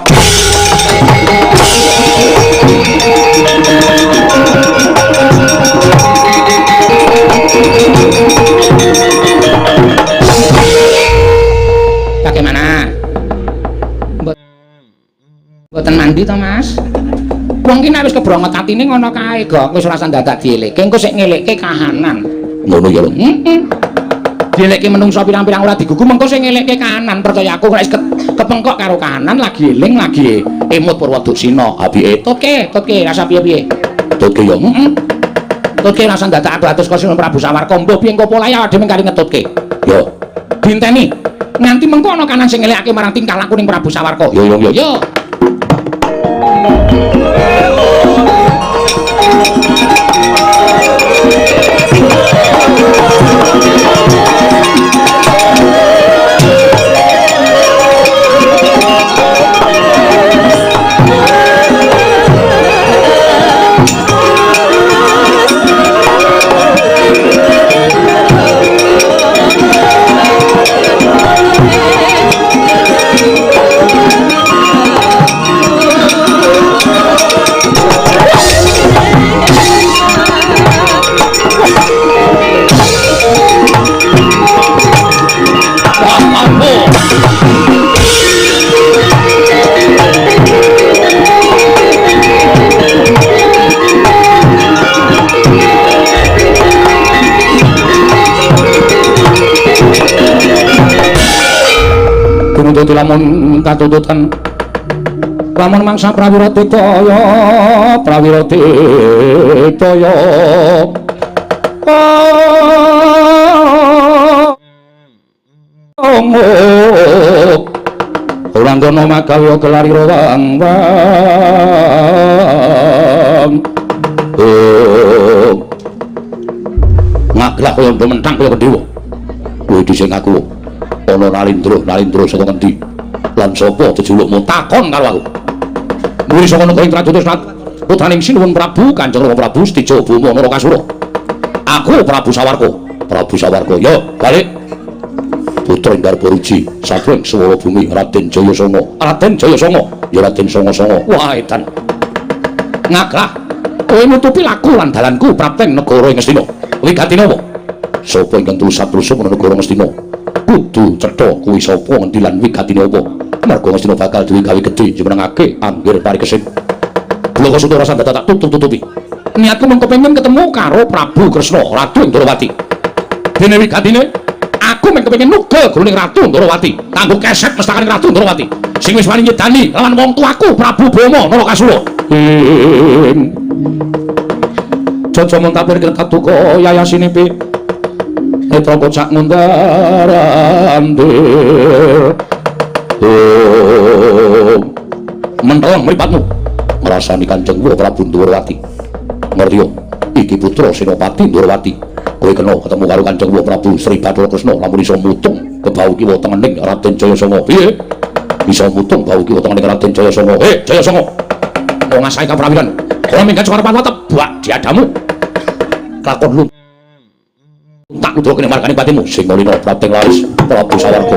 Bagaimana? Mboten mandi to, Mas? Wong ki nek wis kebrongot atine ngono kae, Gok. Wis ora usah dadak dielekke, engko sik ngelekke kahanan. Ngono ya lho. Heeh. Dielekke menungso pirang-pirang ora digugu, mengko sing ngelekke kahanan. Percaya aku nek wis kepengkok karo kahanan lagi eling lagi emut Purwoduksina. Apike? Tutke, tutke rasa piye-piye. Tutke ya. Heeh. Tutke rasa dadak adu-adu saka Sinuwun Prabu Sawarka. Mbuh piye engko polahe awake dhewe kari ngetutke. Yo. Dinteni. Nganti mengko ana kanan sing ngelekake marang tingkah laku ning Prabu Sawarka. Yo yo yo. Yo. Tunututi lamun katututan lamun mangsa prawira titaya prawira titaya ora ngono magawe gelari wang wang ngaglah kaya mentang kaya dewa kowe dhisik ngaku ana Nalindra, Nalindra saka ngendi? Lan sapa jejulukmu? Takon karo aku. Muri saka negara Trajotos putraning Sinuwun Prabu Kanjeng Rama Prabu Setija Boma Narakasura. Aku Prabu Sawarka. Prabu Sawarka, yo balik. Putra Garba Ruji, saking Swara Bumi Raden Jayasanga. Raden Jayasanga, ya Raden Sanga-sanga. Wah, edan. Ngagah, kowe nutupi laku lan dalanku prapteng negara ing Ngastina. Wigatine apa? Sapa ingkang tlusap-tlusup ana negara Ngastina? Kudu cetha kuwi sapa ngendi lan wigatine apa? Merga Ngastina bakal duwe gawe gedhe jumenengake anggir parikesit. Bloko Suta rasa dadak tak tutup-tutupi. Niatku mung kepengin ketemu karo Prabu Kresna, Ratu Ndrawati. Dene wigatine aku mung kepengin nugel guluning Ratu Ndrawati, kanggo keset mestakaning Ratu Ndrawati sing wis wani nyedani lawan wong tuaku Prabu Boma Narakasura. Jaja muntapir katuka yayasinipi netra kocak ngundar andir. Menteleng mripatmu ngrasani Kanjeng Prabu Ndrawati. Ngerti yo, iki putra Senopati Ndrawati. Kowe kena ketemu karo Kanjeng Prabu Sri Bathara Kresna lamun iso mutung kebau kiwa tengening Raden Jayasanga. Piye? Bisa mutung bau kiwa tengene Raden Jayasanga. Hei, Jayasanga. Wong ngasahi kaprawiran. Kono minggat saka Panwa tebak diadamu. Lakon lu. Tak nuduh kene margane patimu sing mulina prapting laris Prabu Sawarga.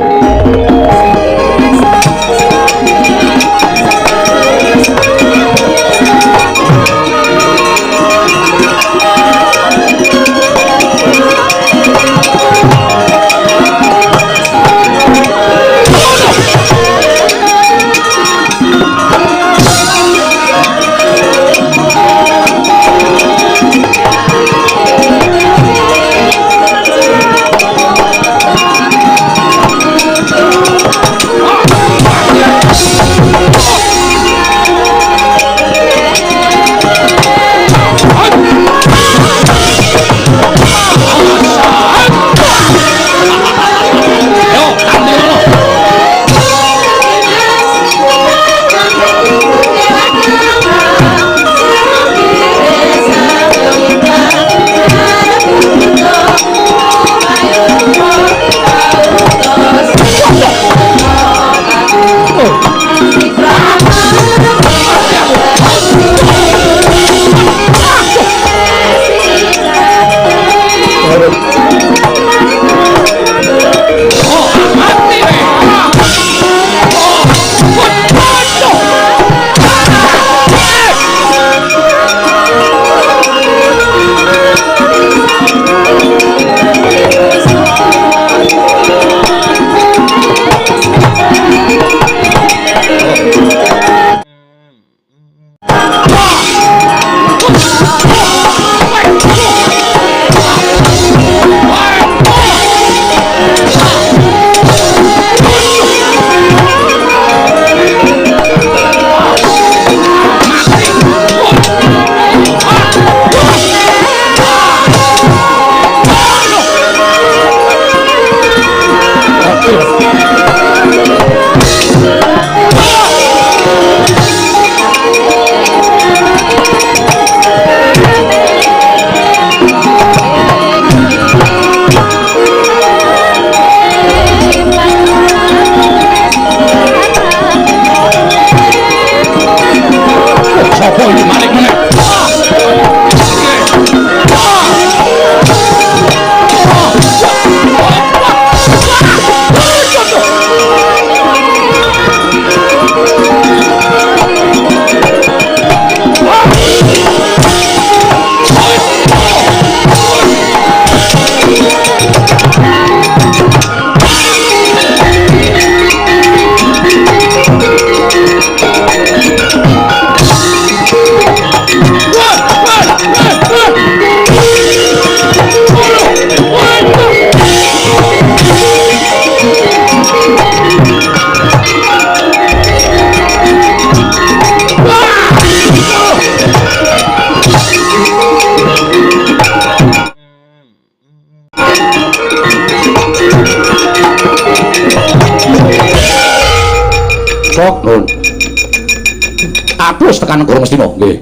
Aku wis tekan negara Ngastina, nggih.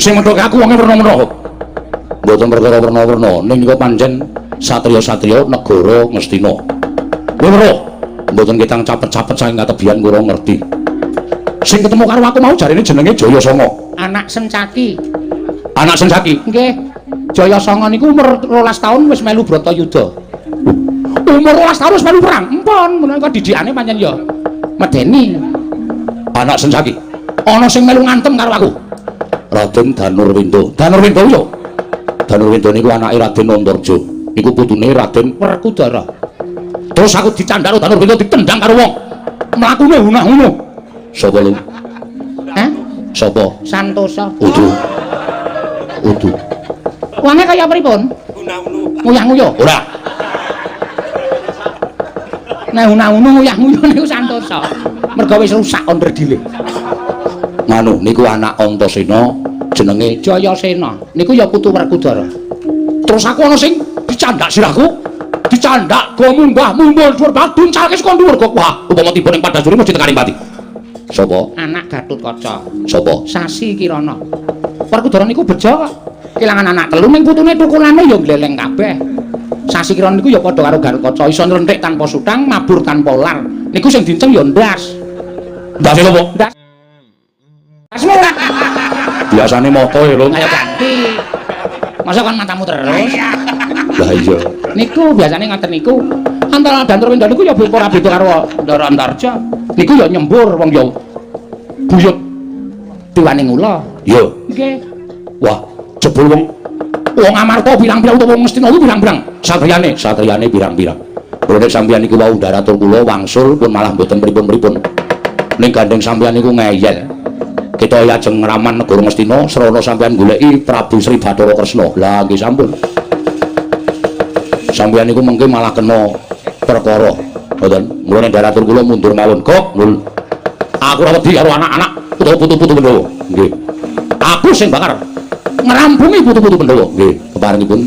Sing methuke aku wonge werna-werna. Mboten perkara werna-werna, ning nika pancen satriya-satriya negara Ngastina. Kowe weruh, mboten ketang capet-capet saking katebian kula ngerti. Sing ketemu karo aku mau jarene jenenge Jayasanga. Anak Sencaki. Anak Sencaki? Nggih. Jayasanga niku umur 12 tahun wis melu Bratayuda. Umur 12 tahun wis melu perang. Empon, menika didikane pancen ya medeni. Anak Sencaki. Ana sing melu ngantem karo aku. Raden Danurwinda. Danurwinda yo. Danurwinda niku anake Raden Antarja. Niku putune Raden Werkudara. Terus aku dicandhak karo Danurwinda ditendang karo wong. Mlakune hunah-hunuh. Sapa lu? Hah? Sapa? Santosa. Udu. Udu. Wonge kaya pripun? Hunah-hunuh. Nguyah-nguyuh. Ora. Nek hunah-hunuh nguyah-nguyuh niku Santosa. Mergo wis rusak onderdile. Nganu niku anak Antasena jenenge Jayasena. Niku ya putu Werkudara. Terus aku ana sing dicandak sirahku, dicandak go munggah mumbul dhuwur banget duncalke saka dhuwur kok. Wah, upama tiba ning Padasuri mesti tekani pati. Sapa? Anak Gatotkaca. Sapa? Sasi Kirana. Werkudara niku bejo kok. Kelangan anak telu ning putune tukulane ya gleleng kabeh. Sasikiran niku ya padha karo Gatotkaca, iso nrentik tanpa sutang, mabur tanpa lar. Niku sing dinceng ya ndas. Ndase lho, Ndas. Ndasmu. Biasane moto ya lho. Ayo ganti. Masa kan matamu terus? Lah iya. Niku biasane ngoten niku. Antara Danturwenda niku ya ora beda karo Ndara Antarja. Niku ya nyembur wong ya buyut diwaning ula. Iya. Nggih. Wah, jebul wong wong Amarta pirang-pirang utawa wong Ngastina kuwi pirang-pirang. Satriyane, satriyane pirang-pirang. Mula nek sampeyan niku wau ndaratur kula wangsul pun malah mboten pripun-pripun. Ning gandeng sampeyan niku ngeyel. Kita ajeng ngraman negara Ngastina, srana sampeyan goleki Prabu Sri Bathara Kresna. Lah nggih sampun. Sampeyan niku mengke malah kena perkara. Mboten. Mula nek ndaratur kula mundur mawon. Kok mul. Aku ora wedi karo anak-anak utawa putu-putu Pandhawa. Nggih. Aku sing bakar ngrampungi putu-putu Pandhawa. Nggih, keparengipun.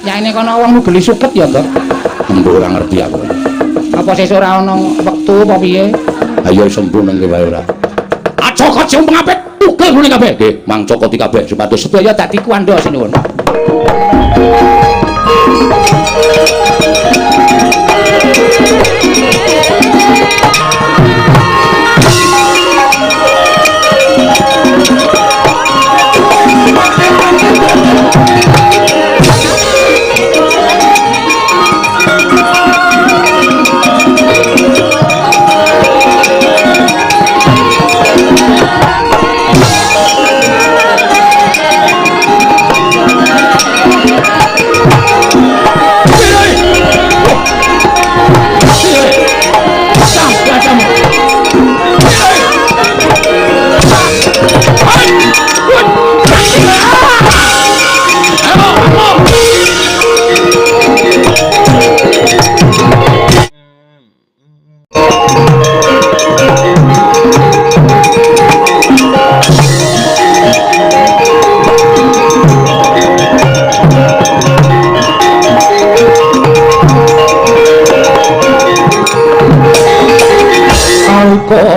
Ya ini kono wong nugeli suket ya, Nduk. Embuh ora ngerti aku. Apa sesuk ora ana wektu apa piye? Ayo sembuh nang wae ora. Aja kok pengapit, tugel ngene kabeh. Nggih, mang cokoti kabeh supados sedaya dadi kuandha sinuwun.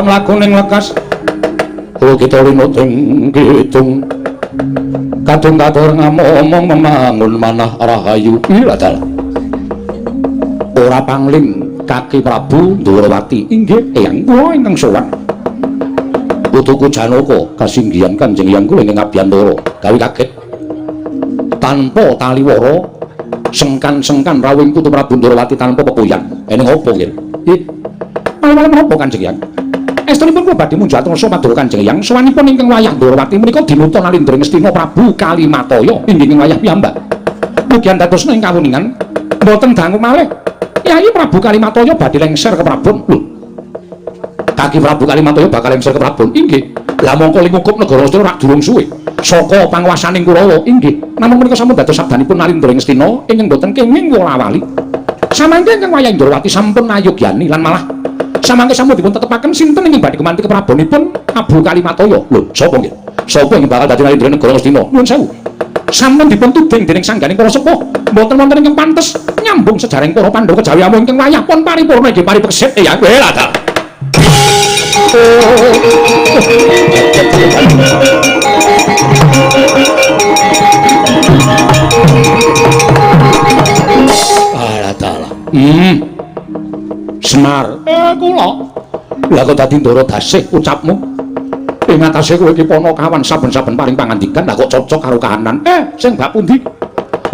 Mlaku ning lekas kita linuting kidung kadung katur ngamomong memangun manah rahayu iladal ora pangling kaki Prabu Ndhurawati inggih eyang kula ingkang sowan putuku Janaka kasinggihan Kanjeng Eyang kula ingkang abiyantara gawe kaget tanpa taliwara sengkan-sengkan rawuhing putu Prabu Ndhurawati tanpa pepuyan eneng apa nggih nggih malih-malih menapa Kanjeng Eyang? Estunipun kula badhe munjat rasa madura Kanjeng Eyang sowanipun ingkang wayah Ndhurawati menika dinuta nalindra Ngastina Prabu Kalimataya inggih ing wayah piyambak. Mugi andadosna ing kawuningan mboten dangu malih. Yayi Prabu Kalimataya badhe lengser ke Prabon. Lho. Kaki Prabu Kalimataya bakal lengser ke Prabon. Inggih. Lah mongko lingukup negara Ngastina rak durung suwe. Saka panguwasaning Kurawa inggih. Namung menika sampun dados sabdanipun nalindra Ngastina ingkang mboten kenging wola-wali. Samangke ingkang wayah Ndhurawati sampun ayogyani lan malah samangke sampun dipun tetepaken sinten ingkang badhe gumanti keprabonipun Prabu Kalimataya. Lho, sapa nggih? Sapa ingkang bakal dadi nalindra negara Ngastina? Nuwun sewu. Sampun dipun tuding dening sangganing para sepuh, mboten wonten ingkang pantes nyambung sejarahing para Pandhawa kejawi amung ingkang wayah pun paripurna inggih paripeksit ya kowe lah ta. Alah dalah. Semar, kula. Lah kok dadi Ndara Dasih ucapmu? Ing atase kowe iki panakawan saben-saben paring pangandikan, lah kok cocok karo kahanan. Sing bab pundi?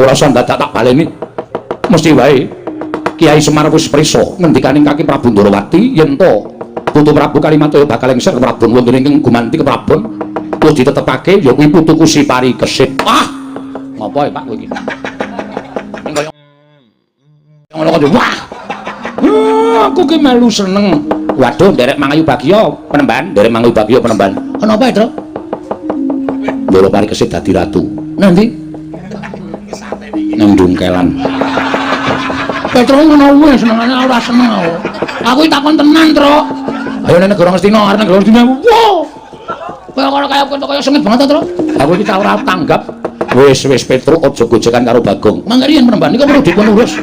Ora usah dadak tak baleni. Mesti wae Kiai Semar wis prisa ngendikaning kaki Prabu Ndhurawati yen to putu Prabu Kalimataya bakal lengser ke Prabon wonten ingkang gumanti ke Prabon wis ditetepake ya kuwi putuku Si Parikesit. Wah, ngopo ya Pak kowe iki? Ning kaya ngono kok wah. Aku ki melu seneng. Waduh, nderek Mangayu Bagya penemban, nderek Mangayu Bagya penemban. Ana apa, Tru? Ndara Parikesit dadi ratu. Nanti nang Dungkelan. Petro ngono kuwi senengane ora seneng aku. Aku iki takon tenan, Tru. Ayo nang negara Ngastina, arep negara Ngastina. Wow. Kaya kaya sengit banget, Tru. Aku iki ora tanggap. Wis wis Petro aja gojekan karo Bagong. Mangke riyen penemban niku perlu dipun urus.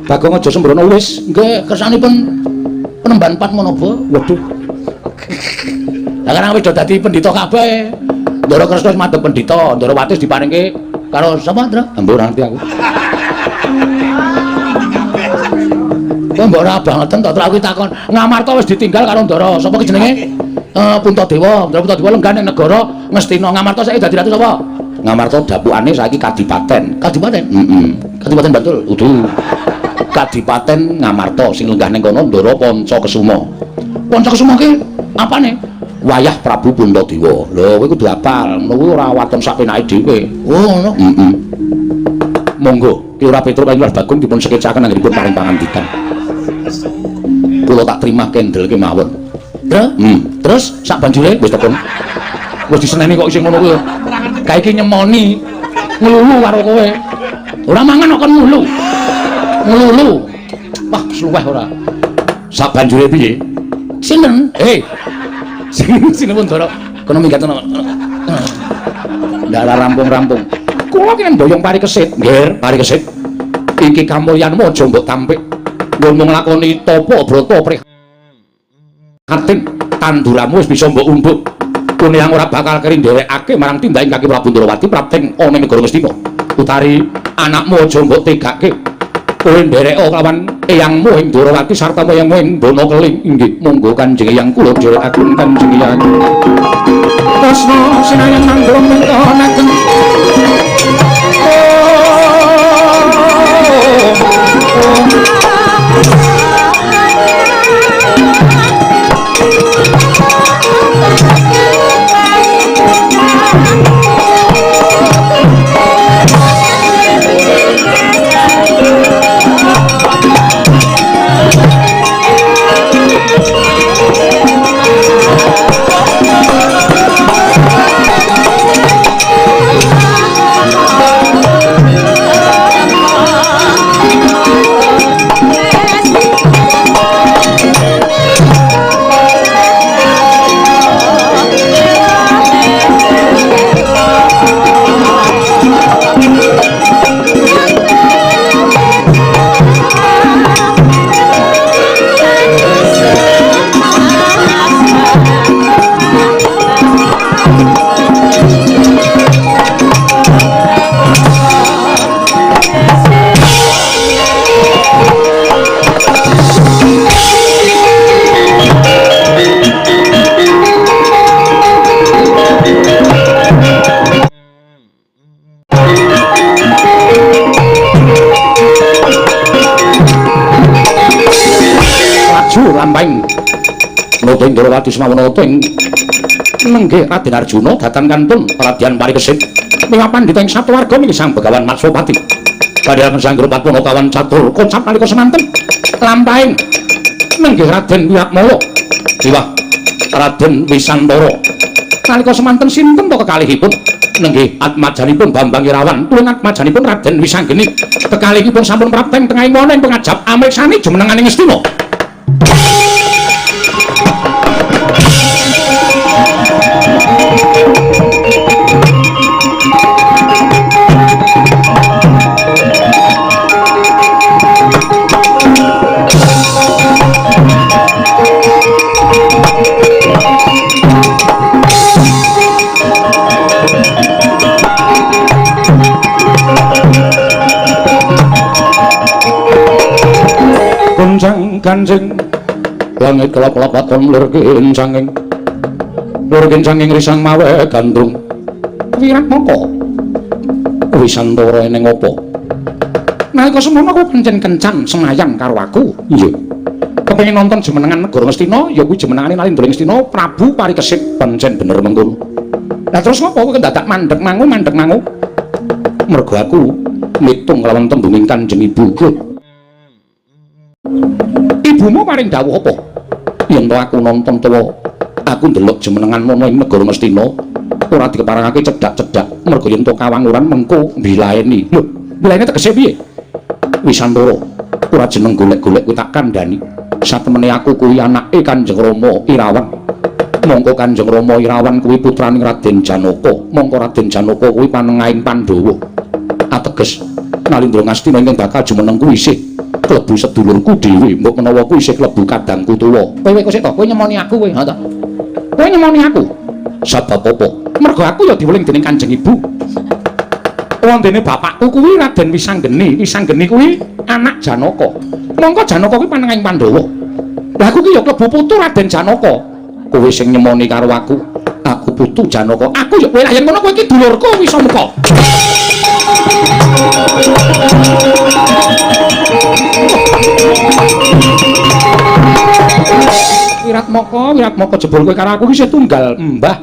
Bagong aja sembrono wis. Nggih, kersanipun penemban Padmanaba. Waduh. Lah karang wis do dadi pendhita kabeh. Ndara Kresna wis madhep pendhita, Ndara Wati diparingke Karo sapa, Tru? Mbok ora ngerti aku. Kowe mbok ora bangeten to, Tru? Aku takon, Ngamarta wis ditinggal karo Ndara. Sapa ki jenenge? Puntadewa. Ndara Puntadewa lenggah ning negara Ngastina. Ngamarta saiki dadi ratu sapa? Ngamarta dapukane saiki kadipaten. Kadipaten? Heeh. Kadipaten Bantul. Udu. Kadipaten Ngamarta sing lenggah ning kono Ndara Pancakesuma. Pancakesuma ki apane? Wayah Prabu Puntadewa. Lho kowe kudu hafal, ngono kuwi ora waton sak penake dhewe. Oh, ngono. Heeh. Monggo, Ki Ora Petruk kaliyan Bagong dipun sekecaken anggenipun paring pangandikan. Kula tak terima kendel kemawon. Terus? Terus sak banjure wis tekun. Wis diseneni kok isih ngono kuwi. Kae iki nyemoni nglulu karo kowe. Ora mangan kok kon nglulu. Nglulu. Wah, sluweh ora. Sak banjure piye? Sinten? Hei. Sinten Ndara? Kono minggat kono. Ndak rampung-rampung. Kula ki mboyong Parikesit. Nggih, Parikesit. Iki kamulyanmu aja mbok tampik. Ngomong nglakoni tapa brata prihatin tanduramu wis bisa mbok umbuk. Kene yang ora bakal keri nderekake marang tindake Kaki Prabu Ndrawati prapteng ana ing negara Ngastina. Utari anakmu aja mbok tegake. Kowe ndereka kelawan eyangmu ing Ndrawati sarta eyangmu ing Bono Keling. Inggih, monggo Kanjeng Eyang kula nderekaken Kanjeng Eyang. Kresna sinayan manggung mintonaken. Lampahing nata Ndrawati semawana ing nenggih Raden Arjuna datan kantun Radyan Parikesit miwah pandhita ing satuwarga minggi Sang Begawan Matswapati kadhang Sang Guru Patmono kawan catur kocap nalika semanten lampahing nenggih Raden Wiratmala miwah Raden Wisantara nalika semanten sinten to kekalihipun nenggih atmajanipun Bambang Irawan tulung atmajanipun Raden Wisanggeni kekalihipun sampun prapten tengahing wana ing pengajap amriksani jumenenganing Ngastina. Goncang kancing langit kelap-kelap waton lir kincanging lir kincanging risang mawe gandrung Wiratmaka Wisantara eneng apa nalika semono kowe pancen kencan semayang karo aku. Iya, kepengin nonton jumenengan negara Ngastina ya kuwi jumenengane Nalindra Ngastina Prabu Parikesit pancen bener mengkono. Lah terus ngopo kowe dadak mandeg mangu mandeg mangu? Mergo aku mitung kelawan tembunging Kanjeng Ibu. Ibumu paring dawuh apa? Yen to aku nonton tuwa, aku ndelok jumenengan ana ing negara Ngastina ora dikeparengake cedhak-cedhak mergo yen to kawanguran mengko mbilaeni. Lho, mbilaeni tegese piye? Wisantara, ora jeneng golek-golek kuwi tak kandhani. Satemene aku kuwi anake Kanjeng Rama Irawan. Mongko Kanjeng Rama Irawan kuwi putrane Raden Janaka. Mongko Raden Janaka kuwi panengahing Pandhawa. Ateges Nalindra Ngastina ingkang bakal jumeneng kuwi isih klebu sedulurku dhewe, mbok menawa kuwi isih klebu kadangku tuwa. Kowe kok sik to, kowe nyemoni aku kowe, ha to? Kowe nyemoni aku. Sebab apa? Mergo aku ya diweling dening Kanjeng Ibu. Wondene bapakku kuwi Raden Wisanggeni, Wisanggeni kuwi anak Janaka. Mongko Janaka kuwi panengahing Pandhawa. Lah aku ki ya klebu putu Raden Janaka. Kowe sing nyemoni karo aku, aku putu Janaka. Aku ya kowe lah yen ngono kowe iki dulurku Wisamuka. Wiratmaka, Wiratmaka jebul kowe karo aku ki isih tunggal mbah.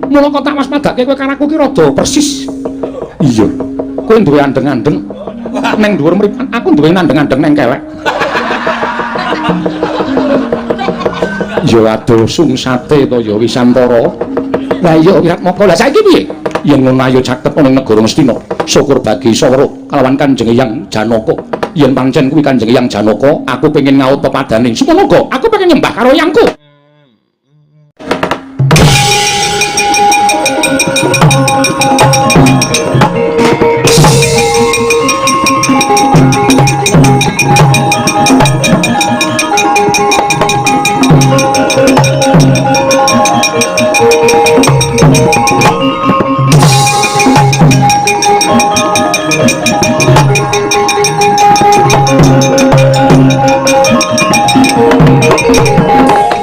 Mula kok tak waspadake kowe karo aku ki rada persis. Iya. Kowe duwe andeng-andeng neng dhuwur mripat, aku duwe andeng-andeng neng kelek. Ya aduh sungsate to ya Wisantara. Lah iya Wiratmaka, lah saiki piye? Yen ngono ayo caket ana ing negara Ngastina. Syukur bagi iso weruh kalawan Kanjeng Hyang Janaka. Yen pancen kuwi Kanjeng Hyang Janaka, aku pengen ngaut pepadane. Supono uga aku pengen nyembah karo yangku.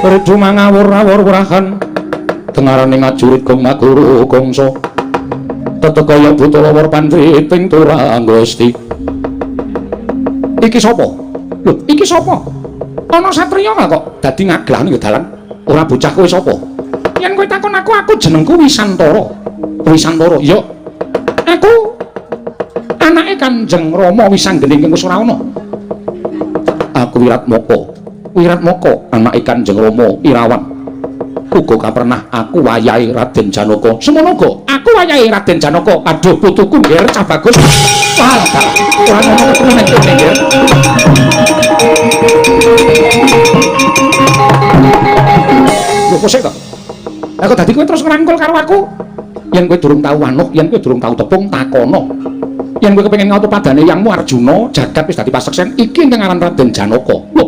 Redu mangawur-awur wurahan tengarane ngajurit gong maguru gongso tetekaya buta lawur pandriting turang gusti. Iki sapa? Lho, iki sapa? Ana satriya kok dadi ngaglah ning dalan. Ora bocah kowe sapa? Yen kowe takon aku, aku jenengku Wisantara. Wisantara, iya. Aku anake Kanjeng Rama Wisanggeni ing wis ora ana. Aku Wiratmaka. Wiratmaka anake Kanjeng Rama Irawan. Uga kapernah aku wayahe Raden Janaka. Semono uga aku wayahe Raden Janaka. Aduh putuku ngger cah bagus. Wah, ora ono ketemu nek kene ngger. Lho kok sik to? Lah kok dadi kowe terus ngrangkul karo aku? Yen kowe durung tau wanuh, yen kowe durung tau tepung takono. Yen kowe kepengin ngautu padane yangmu Arjuna, jagat wis dadi paseksen iki ingkang aran Raden Janaka. Lho.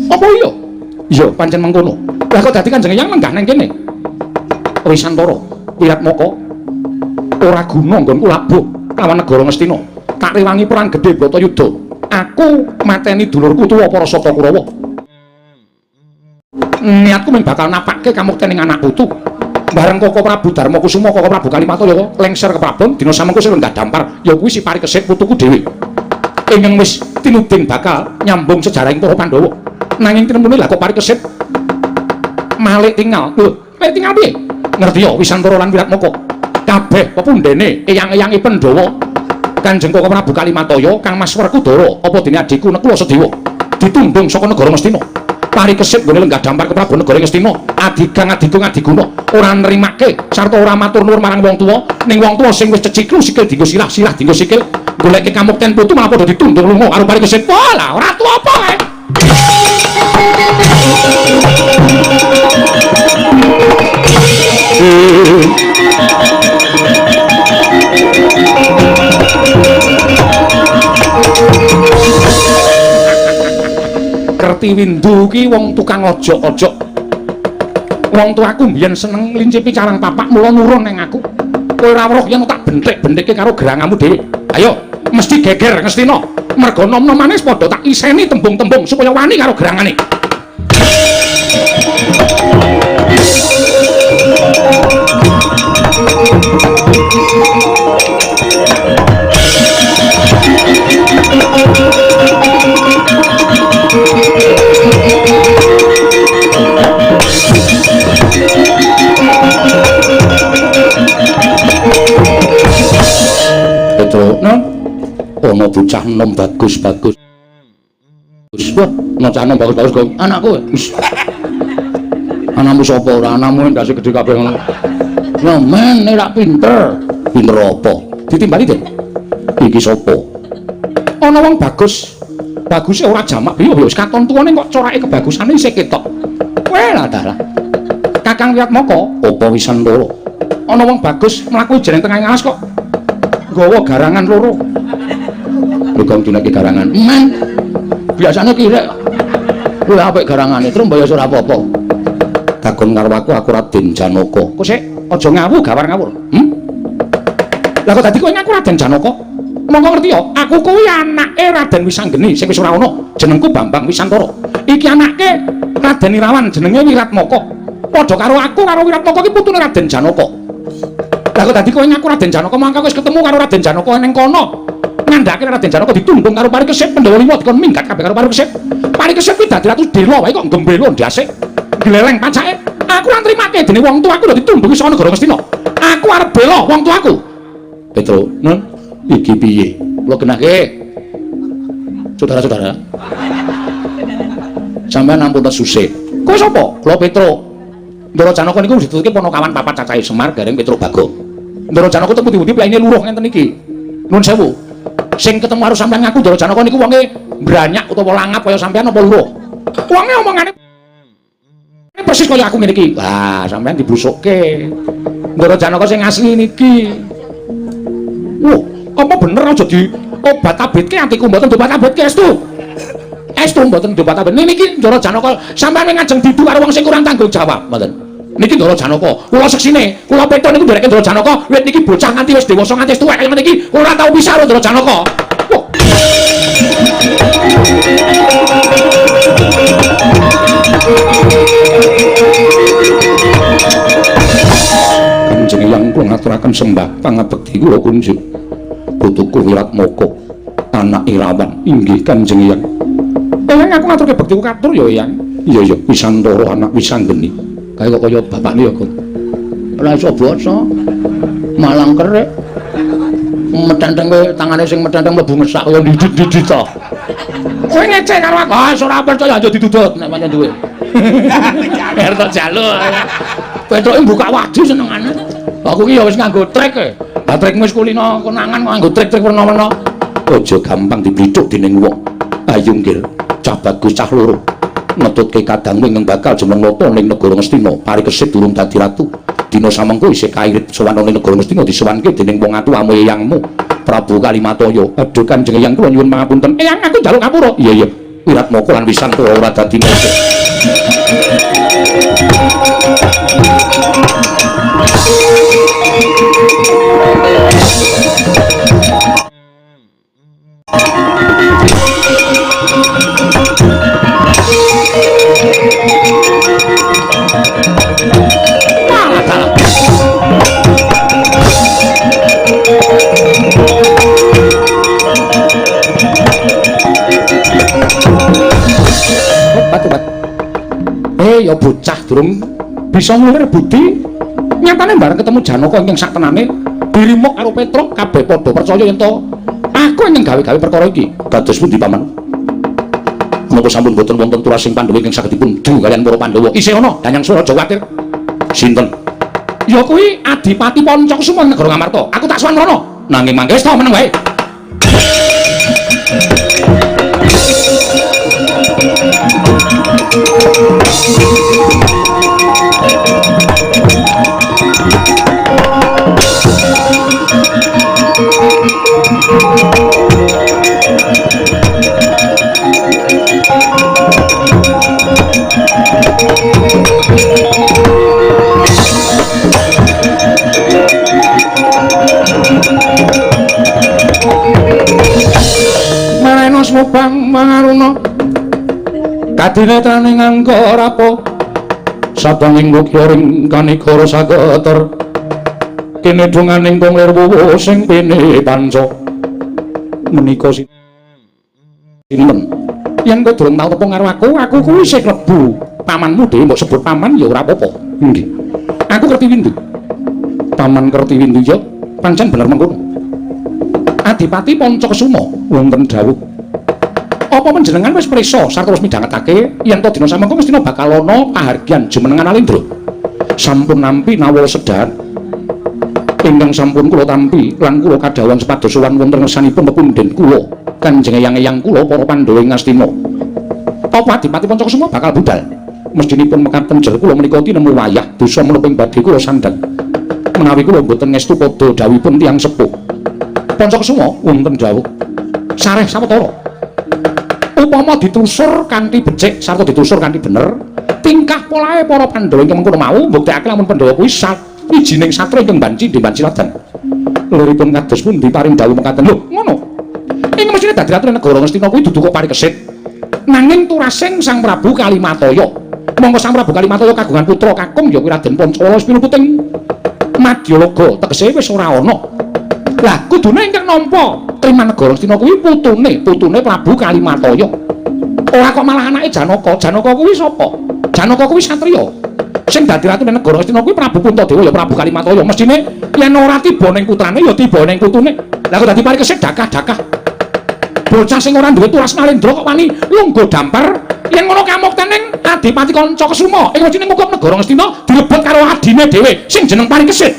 Apa iya? Iya, pancen mengkono. Lah kok dadi Kanjeng Hyang lenggah nang kene? Wisantara, Wiratmaka ora guna nggonku labuh lawan negara Ngastina. Tak rewangi perang gedhe Bratayuda. Aku mateni dulurku tuwa para Saka Kurawa. Niatku mung bakal napake kamukten ing anak putu. Bareng Koko Prabu Darmakusuma, Koko Prabu Kalimata ya lengser ke Prabon, dina samengko sing lenggah dampar, ya kuwi si Parikesit putuku dhewe. Ingkang wis tinuding bakal nyambung sejarahing para Pandhawa. Nanging tinemune lah kok Parikesit malik tingal. Lho, malik tingal piye? Ngerti ya Wisantara lan Wiratmaka. Kabeh pepundhene eyang-eyange Pandhawa. Kanjeng Koko Prabu Kalimataya, Kang Mas Werkudara, apa dene adhiku Nekula Sedewa ditundung saka negara Ngastina. Parikesit nggone lenggah dampar ke Prabu negara Ngastina, adigang adigung adiguna ora nrimake sarta ora matur nuwun marang wong tuwa, ning wong tuwa sing wis ceciklu sikil dienggo sirah, sirah dienggo sikil, goleke kamukten putu malah padha ditundung lunga karo Parikesit. Wah, lah ora tuwa apa kae. Kertiwindu ki wong tukang ojok-ojok. Wong tuaku mbiyen seneng nglincipi carang papak mula nurun nang aku. Kowe ora weruh yen tak benthik-benthikke karo gerangamu dhewe. Ayo, mesti geger Ngastina. Merga nom-nomane wis padha tak iseni tembung-tembung supaya wani karo gerangane. Petro, no? Ana bocah enom bagus-bagus. Wah, ana cah enom bagus-bagus kok. Anakku. Anakmu sapa ora? Anakmu ndase gedhe kabeh ngono. Ya men, nek pinter. Pinter apa? Ditimbali den. Iki sapa? Ana wong bagus. Baguse ora jamak piye ya wis katon tuwane kok corake kebagusane isih ketok. Kowe lah dalah. Kakang Wiratmaka, apa Wisantara? Ana wong bagus mlaku jeneng tengah alas kok nggawa garangan loro. Lho kok dunake garangan? Men. Biasane kirek. Kuwi apik garangane, terus mbaya ora apa-apa. Takon karo aku, aku Raden Janaka. Kok sik aja ngawu gawar ngawur. Lah kok dadi kowe ngaku Raden Janaka? Monggo ngerti ya, aku kuwi anake Raden Wisanggeni sing wis ora ana. Jenengku Bambang Wisantara. Iki anake Raden Irawan jenenge Wiratmaka. Padha karo aku karo Wiratmaka iki putune Raden Janaka. Lah kok dadi kowe ngaku Raden Janaka, mangka wis ketemu karo Raden Janaka ning kono. Ngandhake Raden Janaka ditundung karo Parikesit Pandhawa 5 dikon minggat kabeh karo Parikesit. Parikesit kuwi dadi ratu dela wae kok gembelo ndase. Gleleng pacake. Aku ora nrimake dene wong tuaku lho ditundungi saka negara Ngastina. Aku arep bela wong tuaku. Petro, nun, iki piye? Kula genahke. Saudara-saudara. Sampeyan ampun susih. Kowe sapa? Kula Petro. Ndara Janaka niku dituturke ponokawan papat cacahe Semar, Gareng, Petro, Bagong. Ndara Janaka temu pundi-pundi plaine luruh ngenten iki. Nun sewu. Sing ketemu karo sampeyan ngaku Ndara Janaka niku wonge mbranyak utawa langap kaya sampeyan apa luruh? Wonge omongane persis kaya aku ngene iki. Wah, sampeyan diblusukke. Ndara Janaka sing asli niki. Wah, apa bener aja di obat-abitke atiku mboten diobat-abitke estu. Estu mboten diobat-abit. Niki Ndara Janaka sampeyan ngajeng didu karo wong sing kurang tanggung jawab, mboten. Niki Ndara Janaka. Kula seksine, kula peto niku ndereke Ndara Janaka, wit niki bocah nganti wis dewasa nganti wis tuwek kaya ngene iki, ora tau pisah karo Ndara Janaka. Wah. Kanjeng Eyang kula ngaturaken sembah pangabekti kula kunjuk. Putuku Wiratmaka, anak Irawan, inggih Kanjeng Eyang. Eyang aku ngaturke bektiku katur ya Eyang. Iya iya, Wisantara anak Wisanggeni. Kae kok kaya bapakne ya, Gun. Ora iso basa. Malang kerik. Metenteng kowe tangane sing metenteng mlebu ngesak kaya didit-didit to. Kowe ngece karo aku. Ah, ora percaya aja didudut nek pancen duwe. Erto jaluk. Petroke buka wadi senengane. Aku ki ya wis nganggo trik e. Lah trikmu wis kulino konangan kok nganggo trik-trik werna-werna. Aja gampang diblithuk dening wong. Ayo nggir, cah bagus cah loro. Ngetutke kadang ingkang bakal jumeneng nata ning negara Ngastina. Parikesit durung dadi ratu. Dina samengko isih kairit sowan ning negara Ngastina disowanke dening wong atuwamu eyangmu Prabu Kalimataya. Aduh Kanjeng Eyang kula nyuwun pangapunten. Eyang aku njaluk ngapura. Iya iya. Wiratmaka lan Wisantara ora dadi napa. Obat-obat. Ya bocah durung bisa ngulir budi. Nyatane bareng ketemu Janaka ingkang sak tenane dirimuk karo Petruk kabeh padha percaya yen to aku ingkang gawe-gawe perkara iki. Dados pundi paman? Menapa sampun boten wonten turasing Pandhawa ingkang saged dipun du kaliyan para Pandhawa? Isih ana, Danyang Sura aja kuwatir. Sinten? Ya kuwi Adipati Pancakusuma negara Ngamarta. Aku tak sowan rono. Nanging mangke wis to meneng wae. Mareno smubang mangaruna kadinetraning angka rapa sabanging lukya ring kanigara sageter kene donganing kong lir wuwu sing pene panca menika sinten yen kowe durung tau tepung karo aku, aku kuwi isih klebu pamanmu dhewe mbok sebut paman ya ora apa-apa. Nggih. Aku Kerti Windu. Paman Kerti Windu ya pancen bener mengkono. Adipati Pancakusuma wonten dawuh. Apa panjenengan wis prisa sarta wis midhangetake yen to dina samengko mestina bakal ana pahargyan jumenengan Alindra? Sampun nampi nawala sedhan ingkang sampun kula tampi lan kula kadhawuhan sepados sowan wonten ngersanipun pepundhen kula Kanjeng Eyang-eyang kula para Pandhawa ing Ngastina. Apa Adipati Pancakusuma bakal budal? Mestinipun mekaten jer kula menika tinemu wayah dosa menapa ing badhe kula sandhang. Menawi kula mboten ngestu padha dawuhipun tiyang sepuh. Pancakusuma wonten dawuh sareh sawetara. Upama ditelusur kanthi becik sarta ditelusur kanthi bener, tingkah polahe para Pandhawa ingkang mengkono mau mbuktekake lamun Pandhawa kuwi sawijining satra ingkang banci di banci ladan. Liripun kados pundi paring dawuh mekaten? Lho, ngono. Ing mesthine dadi ratu negara Ngastina kuwi dudu kok Parikesit. Nanging turasing Sang Prabu Kalimataya. Mongko Sang Prabu Kalimataya kagungan putra kakung ya kuwi Raden Pancawala wis pinuputing Madyalaga, tegese wis ora ana. Lah kudune ingkang nampa triman negara Ngastina kuwi putune, putune Prabu Kalimataya. Ora kok malah anake Janaka. Janaka kuwi sapa? Janaka kuwi satriya. Sing dadi ratu negara Ngastina kuwi Prabu Puntadewa ya Prabu Kalimataya. Mesthine yen ora tiba ning putrane ya tiba ning putune. Lah kok dadi Parikesit dakah-dakah. Bocah sing ora duwe turas nalendra kok wani lungguh dampar. Yen ngono kamuktening Adipati Kanca Kesuma ing mesthine ngukup negara Ngastina direbut karo adine dhewe sing jeneng Parikesit.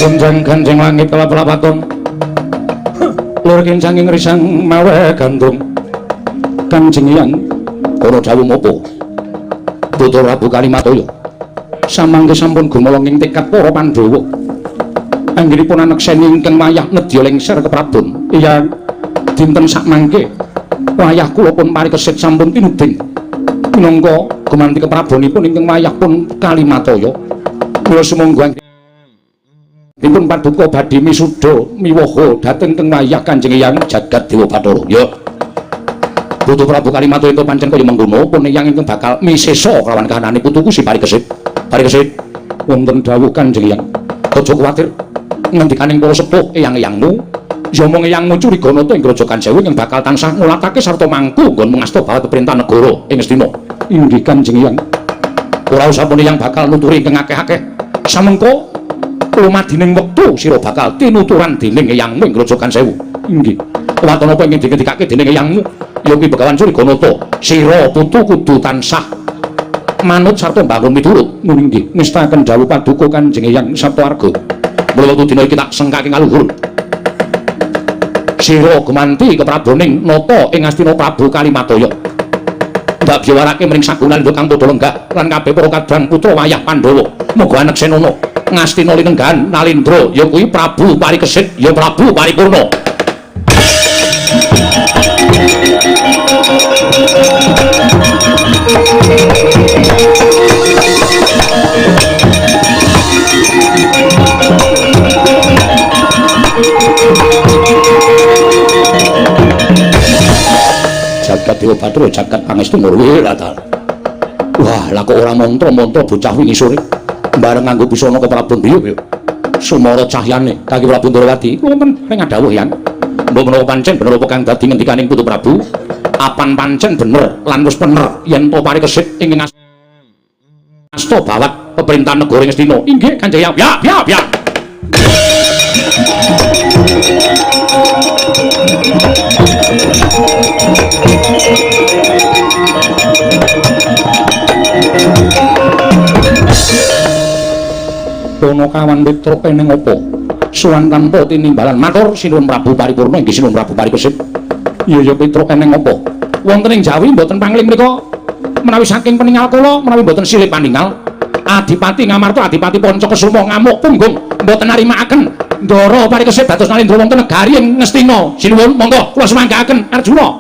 Gonjang ganjeng langit kelap-lapaton lur kincang ing risang mawe gandum. Kanjeng Hyang para dawuh mopo Putra Prabu Kalimataya samangke sampun gumolong ing tekad para Pandhawa anggenipun anekseni ingkang wayah nedya lengser keprabon. Iya dinten sakmangke wayah kula pun Parikesit sampun tinuding minangka gumanti keprabonipun ingkang wayah pun Kalimataya. Kula sumangga dipun paduka badhe misuda miwaha dhateng teng wayah Kanjeng Hyang Jagat Dewa Bathara. Ya Putu Prabu Kalimataya ento pancen kaya mengkono pun eyang ingkang bakal misesa kelawan kahanane putuku si Parikesit. Parikesit wonten dawuh Kanjeng Hyang. Aja kuwatir ngendikaning para sepuh eyang-eyangmu ya mung eyangmu Curiganata ing Grojogan Sewu ingkang bakal tansah ngulatake sarta mangku nggon mengasta bawat pemerintahan negara ing Ngastina. Inggih Kanjeng Hyang. Ora usah pun eyang bakal nuturi ingkang akeh-akeh. Samengko lumadining wektu sira bakal tinuturan dening eyangmu ing Grojogan Sewu. Inggih. Waton apa ingkang dingendikake dening eyangmu? Ya kuwi Begawan Curiganata. Sira putu kudu tansah manut sarta mbangun miturut. Ngono inggih. Ngestaken dawuh paduka Kanjeng Hyang Saptawarga. Mula wektu dina iki tak sengkake ngaluhur. Sira gumanti kepraboning nata ing Ngastina Prabu Kalimataya. Ndak biwarake mring sagunan kang padha lenggah lan kabeh para kadang putra wayah Pandhawa. Muga aneksenana Ngastina linenggahan Nalendra ya kuwi Prabu Parikesit ya Prabu Paripurna. Jagat Dewa Bathara jagat pangestu ngurwi. Wah, lah kok ora mantra-mantra bocah wingi sore bareng nganggo busana keprabon biyo yo. Sumara cahyane kaki Prabu Ndrawati wonten ing dawuh Hyang. Mbok menawa pancen bener apa kang dadi ngendikaning Putu Prabu? Apan pancen bener lan wis pener yen to Parikesit ing asta bawat pemerintahan negara Ngastina. Inggih Kanjeng Hyang. Ya, ya, ya. Ponokawan Petruk eneng apa? Suwan tanpa tinimbalan matur Sinuwun Prabu Paripurna inggih Sinuwun Prabu Parikesit. Iya ya Petruk eneng apa? Wonten ing Jawi mboten pangling mriku menawi saking peningal kula menawi mboten silih paningal. Adipati Ngamarta Adipati Panca Kesuma ngamuk punggung mboten narimakaken Ndara Parikesit dados Nalendra wonten negari ing Ngastina. Sinuwun monggo kula sumanggaaken Arjuna.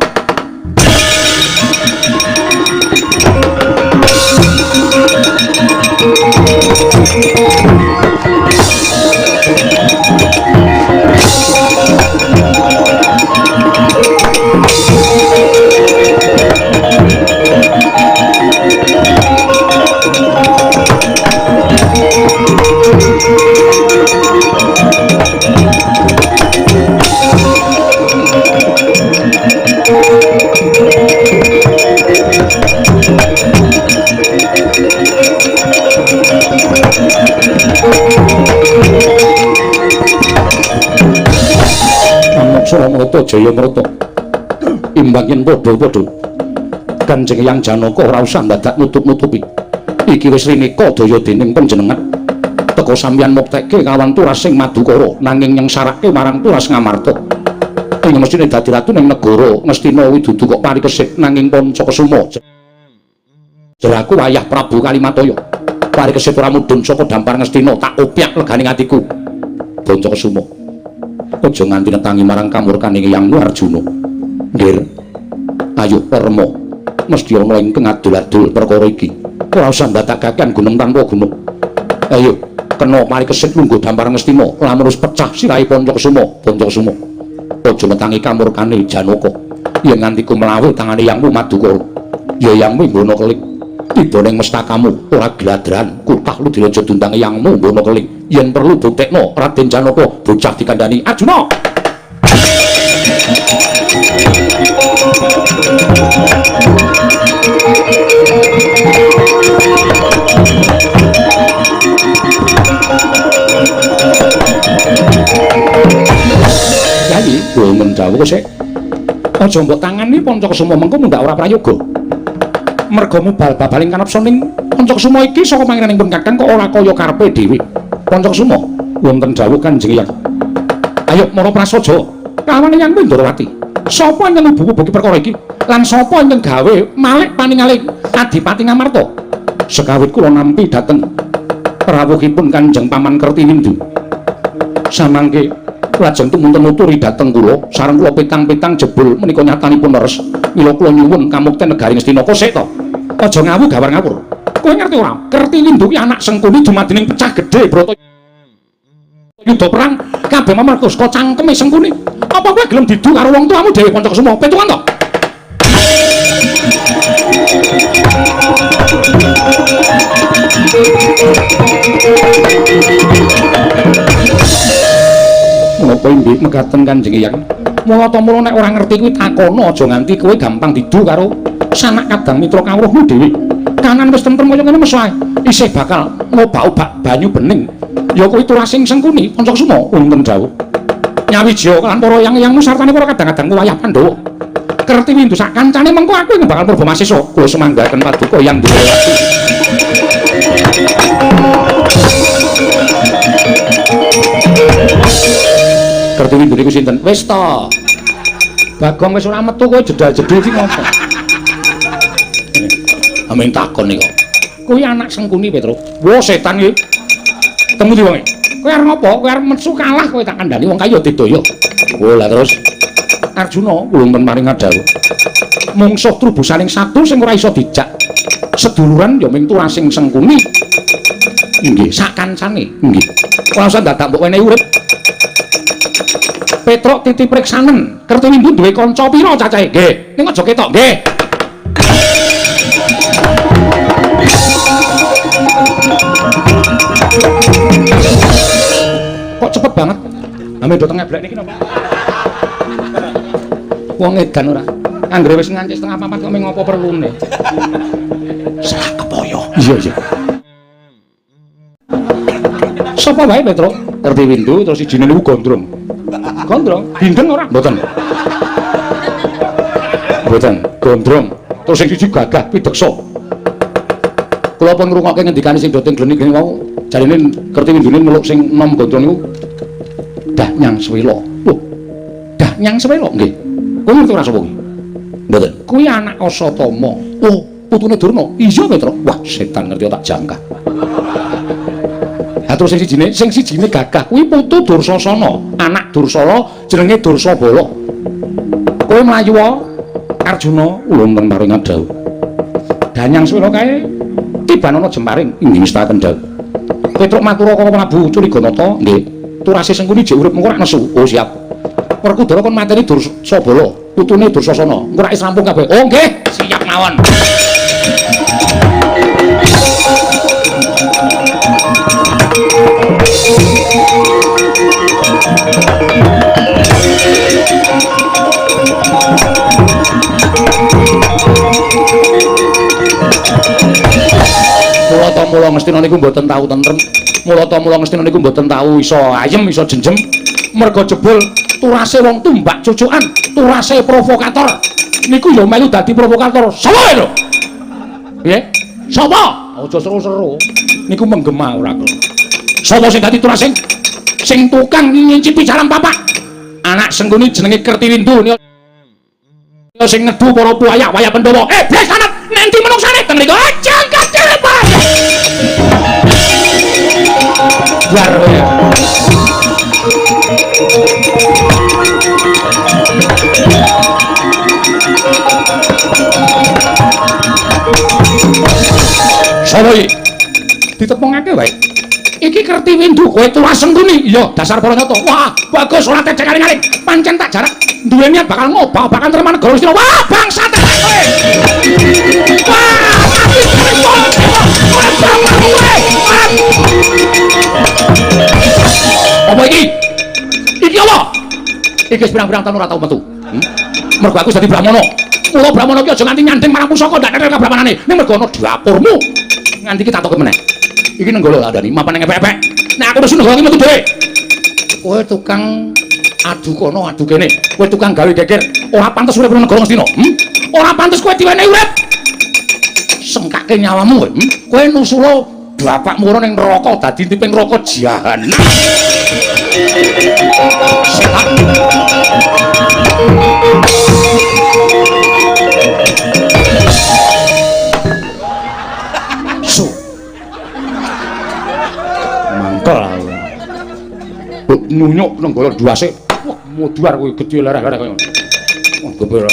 Ngamarta Jayamarta. Imbang yen padha-padha Kanjeng Hyang Janaka ora usah dadak nutup-nutupi. Iki wis rineka daya dening panjenengan. Teka sampeyan muktekke kawan turas sing Madukara nanging nyengsarake marang turas Ngamarta. Ing mesthine dadi ratu ning negara Ngastina kuwi dudu kok parikesit nanging Pancakesuma. Jeraku wayah Prabu Kalimataya. Parikesit ora mudhun saka dampar Ngastina tak opyak leganing atiku. Pancakesuma. Aja nganti netangi marang kamurkane Hyangmu Arjuna. Nggir. Ayo Perma. Mesti ana ingkang adul-adul perkara iki. Ora usah ndadakaken gunung tanpa gunung. Ayo kena parikesit lungguh dampar Ngastina lamun wis pecah sirahe Pancakesuma. Pancakesuma. Aja netangi kamurkane Janaka. Yen nganti kumlawe tangane Hyangmu Madukara. Ya Hyangmu nggono kelik. Tiba ning mestakamu ora gladran kutah ludira aja diundang Hyangmu nggono keling. Yen perlu buktekno Raden Janaka bocah dikandhani Arjuna. Yai, wonten dawuh sik. Aja mbok tangani Pancakesuma mengko mundhak ora prayoga. Merga mubal babaling kanepsa ning Pancakesuma iki saka pangenaning pun Kakang kok ora kaya karepe dhewe. Pancakesuma wonten dawuh Kanjeng Hyang. Ayo mara prasaja kawane Hyang Ndrawati. Sapa ingkang ngubu-ubuki perkara iki? Lan sapa ingkang gawe malik paningale Adipati Ngamarta? Sekawit kula nampi dhateng rawuhipun Kanjeng Paman Kertiwindu. Samangke lajeng tumunten nuturi dhateng kula sareng kula petang-petang jebul menika nyatanipun leres. Mila kula nyuwun kamukten negari Ngastina. Kosek to. Aja ngawu gawar ngawur. Kowe ngerti ora? Kertiwindu ki anak Sengkuni dumadining pecah gedhe brata yuda perang kabeh amarga saka cangkeme Sengkuni. Apa kowe gelem didu karo wong tuamu dhewe Pancakesuma? Petungan to? Menapa inggih mekaten Kanjeng Hyang? Mula ta mula nek ora ngerti kuwi takono, aja nganti kowe gampang didu karo sanak kadang mitra kawruhmu dhewe. Kanan wis tentrem kaya ngene mesti isih bakal ngobak-obak banyu bening. Ya kuwi turasing Sengkuni Pancakesuma wonten dawuh. Nyawijaya lan para yang-yangmu sartane para kadang-kadang wayah Pandhawa. Kertiwindu sak kancane mengko aku ing bakal purba masisa. Kula semanggaken paduka Hyang Ndrawati. Kertiwindu niku sinten? Wis to. Bagong wis ora metu kowe jedal-jedul iki ngopo? Amin takon niku. Kuwi anak Sengkuni, Petro. Wah, setan iki. Temu di wonge. Kowe arep ngopo? Kowe arep metu kalah kowe tak kandhani wong kaya didaya. Oh, lah terus Arjuna wonten maring dawuh. Mungsuh trubusaning satu sing ora iso dijak. Seduluran ya ming turasing Sengkuni. Nggih, sak kancane. Nggih. Ora usah dadak mbok wenehi urip. Petruk titip priksanen. Kertiwindu duwe kanca pira cacahe? Nggih. Ning aja ketok, nggih. Kok cepet banget? Ame do tengah blek niki napa? Wong edan ora. Anggere wis nganti 3:30 kok mung ngopo perlune. Salah kepoyo. Iya, iya. Sapa wae Petruk? Kertiwindu terus sijine niku Gondrong. Gondrong? Bindeng ora? Mboten. Mboten, Gondrong. Terus sing siji gagah pideksa. Kula pun ngrungokke ngendikane sing doting glenik wau, jarine Kertiwindune meluk sing enom Gondrong niku dah nyang Swela. Wah. Dah nyang Swela nggih. Kowe ngerti ora sapa kuwi? Mboten. Kuwi anak Asatama. Oh, putune Durna. Iya, Petruk. Wah, setan ngerti tak jangkah. Ha terus sing sijine gagah kuwi putu Dursasana, anak Dursala jenenge Dursabala. Kowe mlayu wae Arjuna wonten paring dawuh. Danyang Swela kae tiban ana jemparing inggih mestakaken dawuh. Petruk matur karo Prabu Culiganata, nggih. Turase Sengkuni jek urip mengko ora nesu. Oh, siap. Werkudara kon mateni Dursabala, putune Dursasana. Engko rak wis rampung kabeh. Oh, nggih, siap mawon. Mula ta mula Ngastina niku mboten tau tentrem. Mula ta mula Ngastina niku mboten tau iso ayem, iso jenjem. Merga jebul turase wong tumbak cucukan, turase provokator. Niku ya melu dadi provokator. Sapa lho? Piye? Sapa? Aja seru-seru. Niku menggema ora kok. Sapa sing dadi turase sing tukang ngincipi jaran papak? Anak Sengkuni jenenge Kertiwindu niku sing ngedu para wayah-wayah Pandhawa. Iblis sanad nendi menungsane teng mriku? Jangkat cepat. Bar kowe. Sapa iki? Ditepungake wae. Iki Kertiwindu kowe tuwas Sengkuni. Iya, dasar para nyata. Wah, bagus ora tecek aling-aling. Pancen tak jarak duwe niat bakal ngobah-obakan terman negara Ngastina. Wah, bangsat kowe. Wah, mati kowe. Ora bangun kowe. Apa iki? Iki apa? Iki wis pirang-pirang taun ora tau metu. Mergo aku dadi brahmana. Mula brahmana ki aja nganti nyanding marang pusaka ndak kena brahmanane. Ning mergo ana dapurmu. Nganti ki tak toke meneh. Iki nenggala ladani mapan nang epek-epek. Nek aku nesu nenggala iki metu dhewe. Kowe tukang adu kono adu kene. Kowe tukang gawe geger. Ora pantes urip nang negara Ngastina. Ora pantes kowe diwenehi urip. Sengkake nyawamu kowe. Kowe nusula bapakmu ora ning neraka dadi tiping neraka jahanam. Setan. Su. Mangkel aku. Nyunyuk nenggala duase. Wah, modar kowe gedhe lereh-lereh kaya ngono. Wah, geber.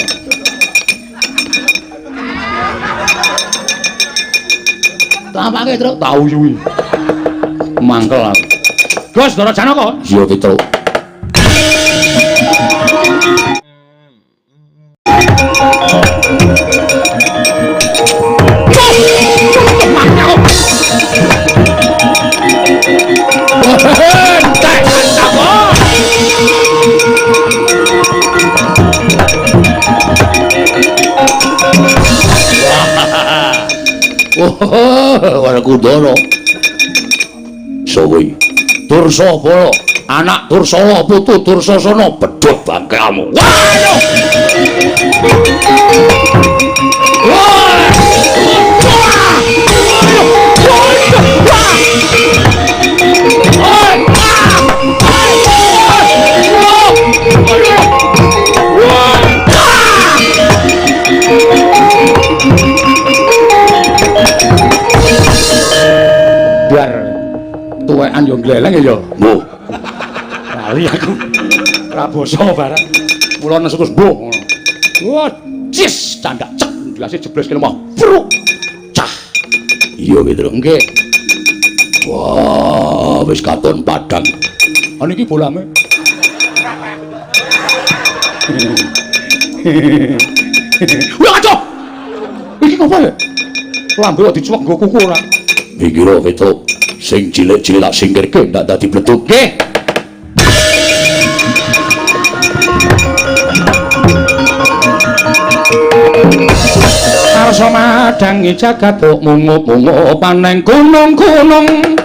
Tapake, Truk? Tau yuwi. Mangkel aku. Gus Ndara Janaka. Iya, Petruk. Oh, Werkudara. Sapa iki? Dursabala, anak Dursala putu Dursasana, bedhot bangkamu. Waduh. Wah! Biar tuwekan yo gleleng ya. Mbuh. Lali aku. Ora basa barang. Mula nesu terus mbuh ngono. Wah, cis candak cek ndase jebles kene mah. Bruk. Cah. Iya Petruk. Nggih. Wah, wis katon padang. Ah niki bolame. Wah, kacau. Iki ngopo ya? Lambe kok dicuwek nggo kuku ora? Iki lho Petruk, sing cilik-cilik tak singkirke ndak dadi bledug. Nggih. Karsa madangi jagat mungup-mungup paneng gunung-gunung.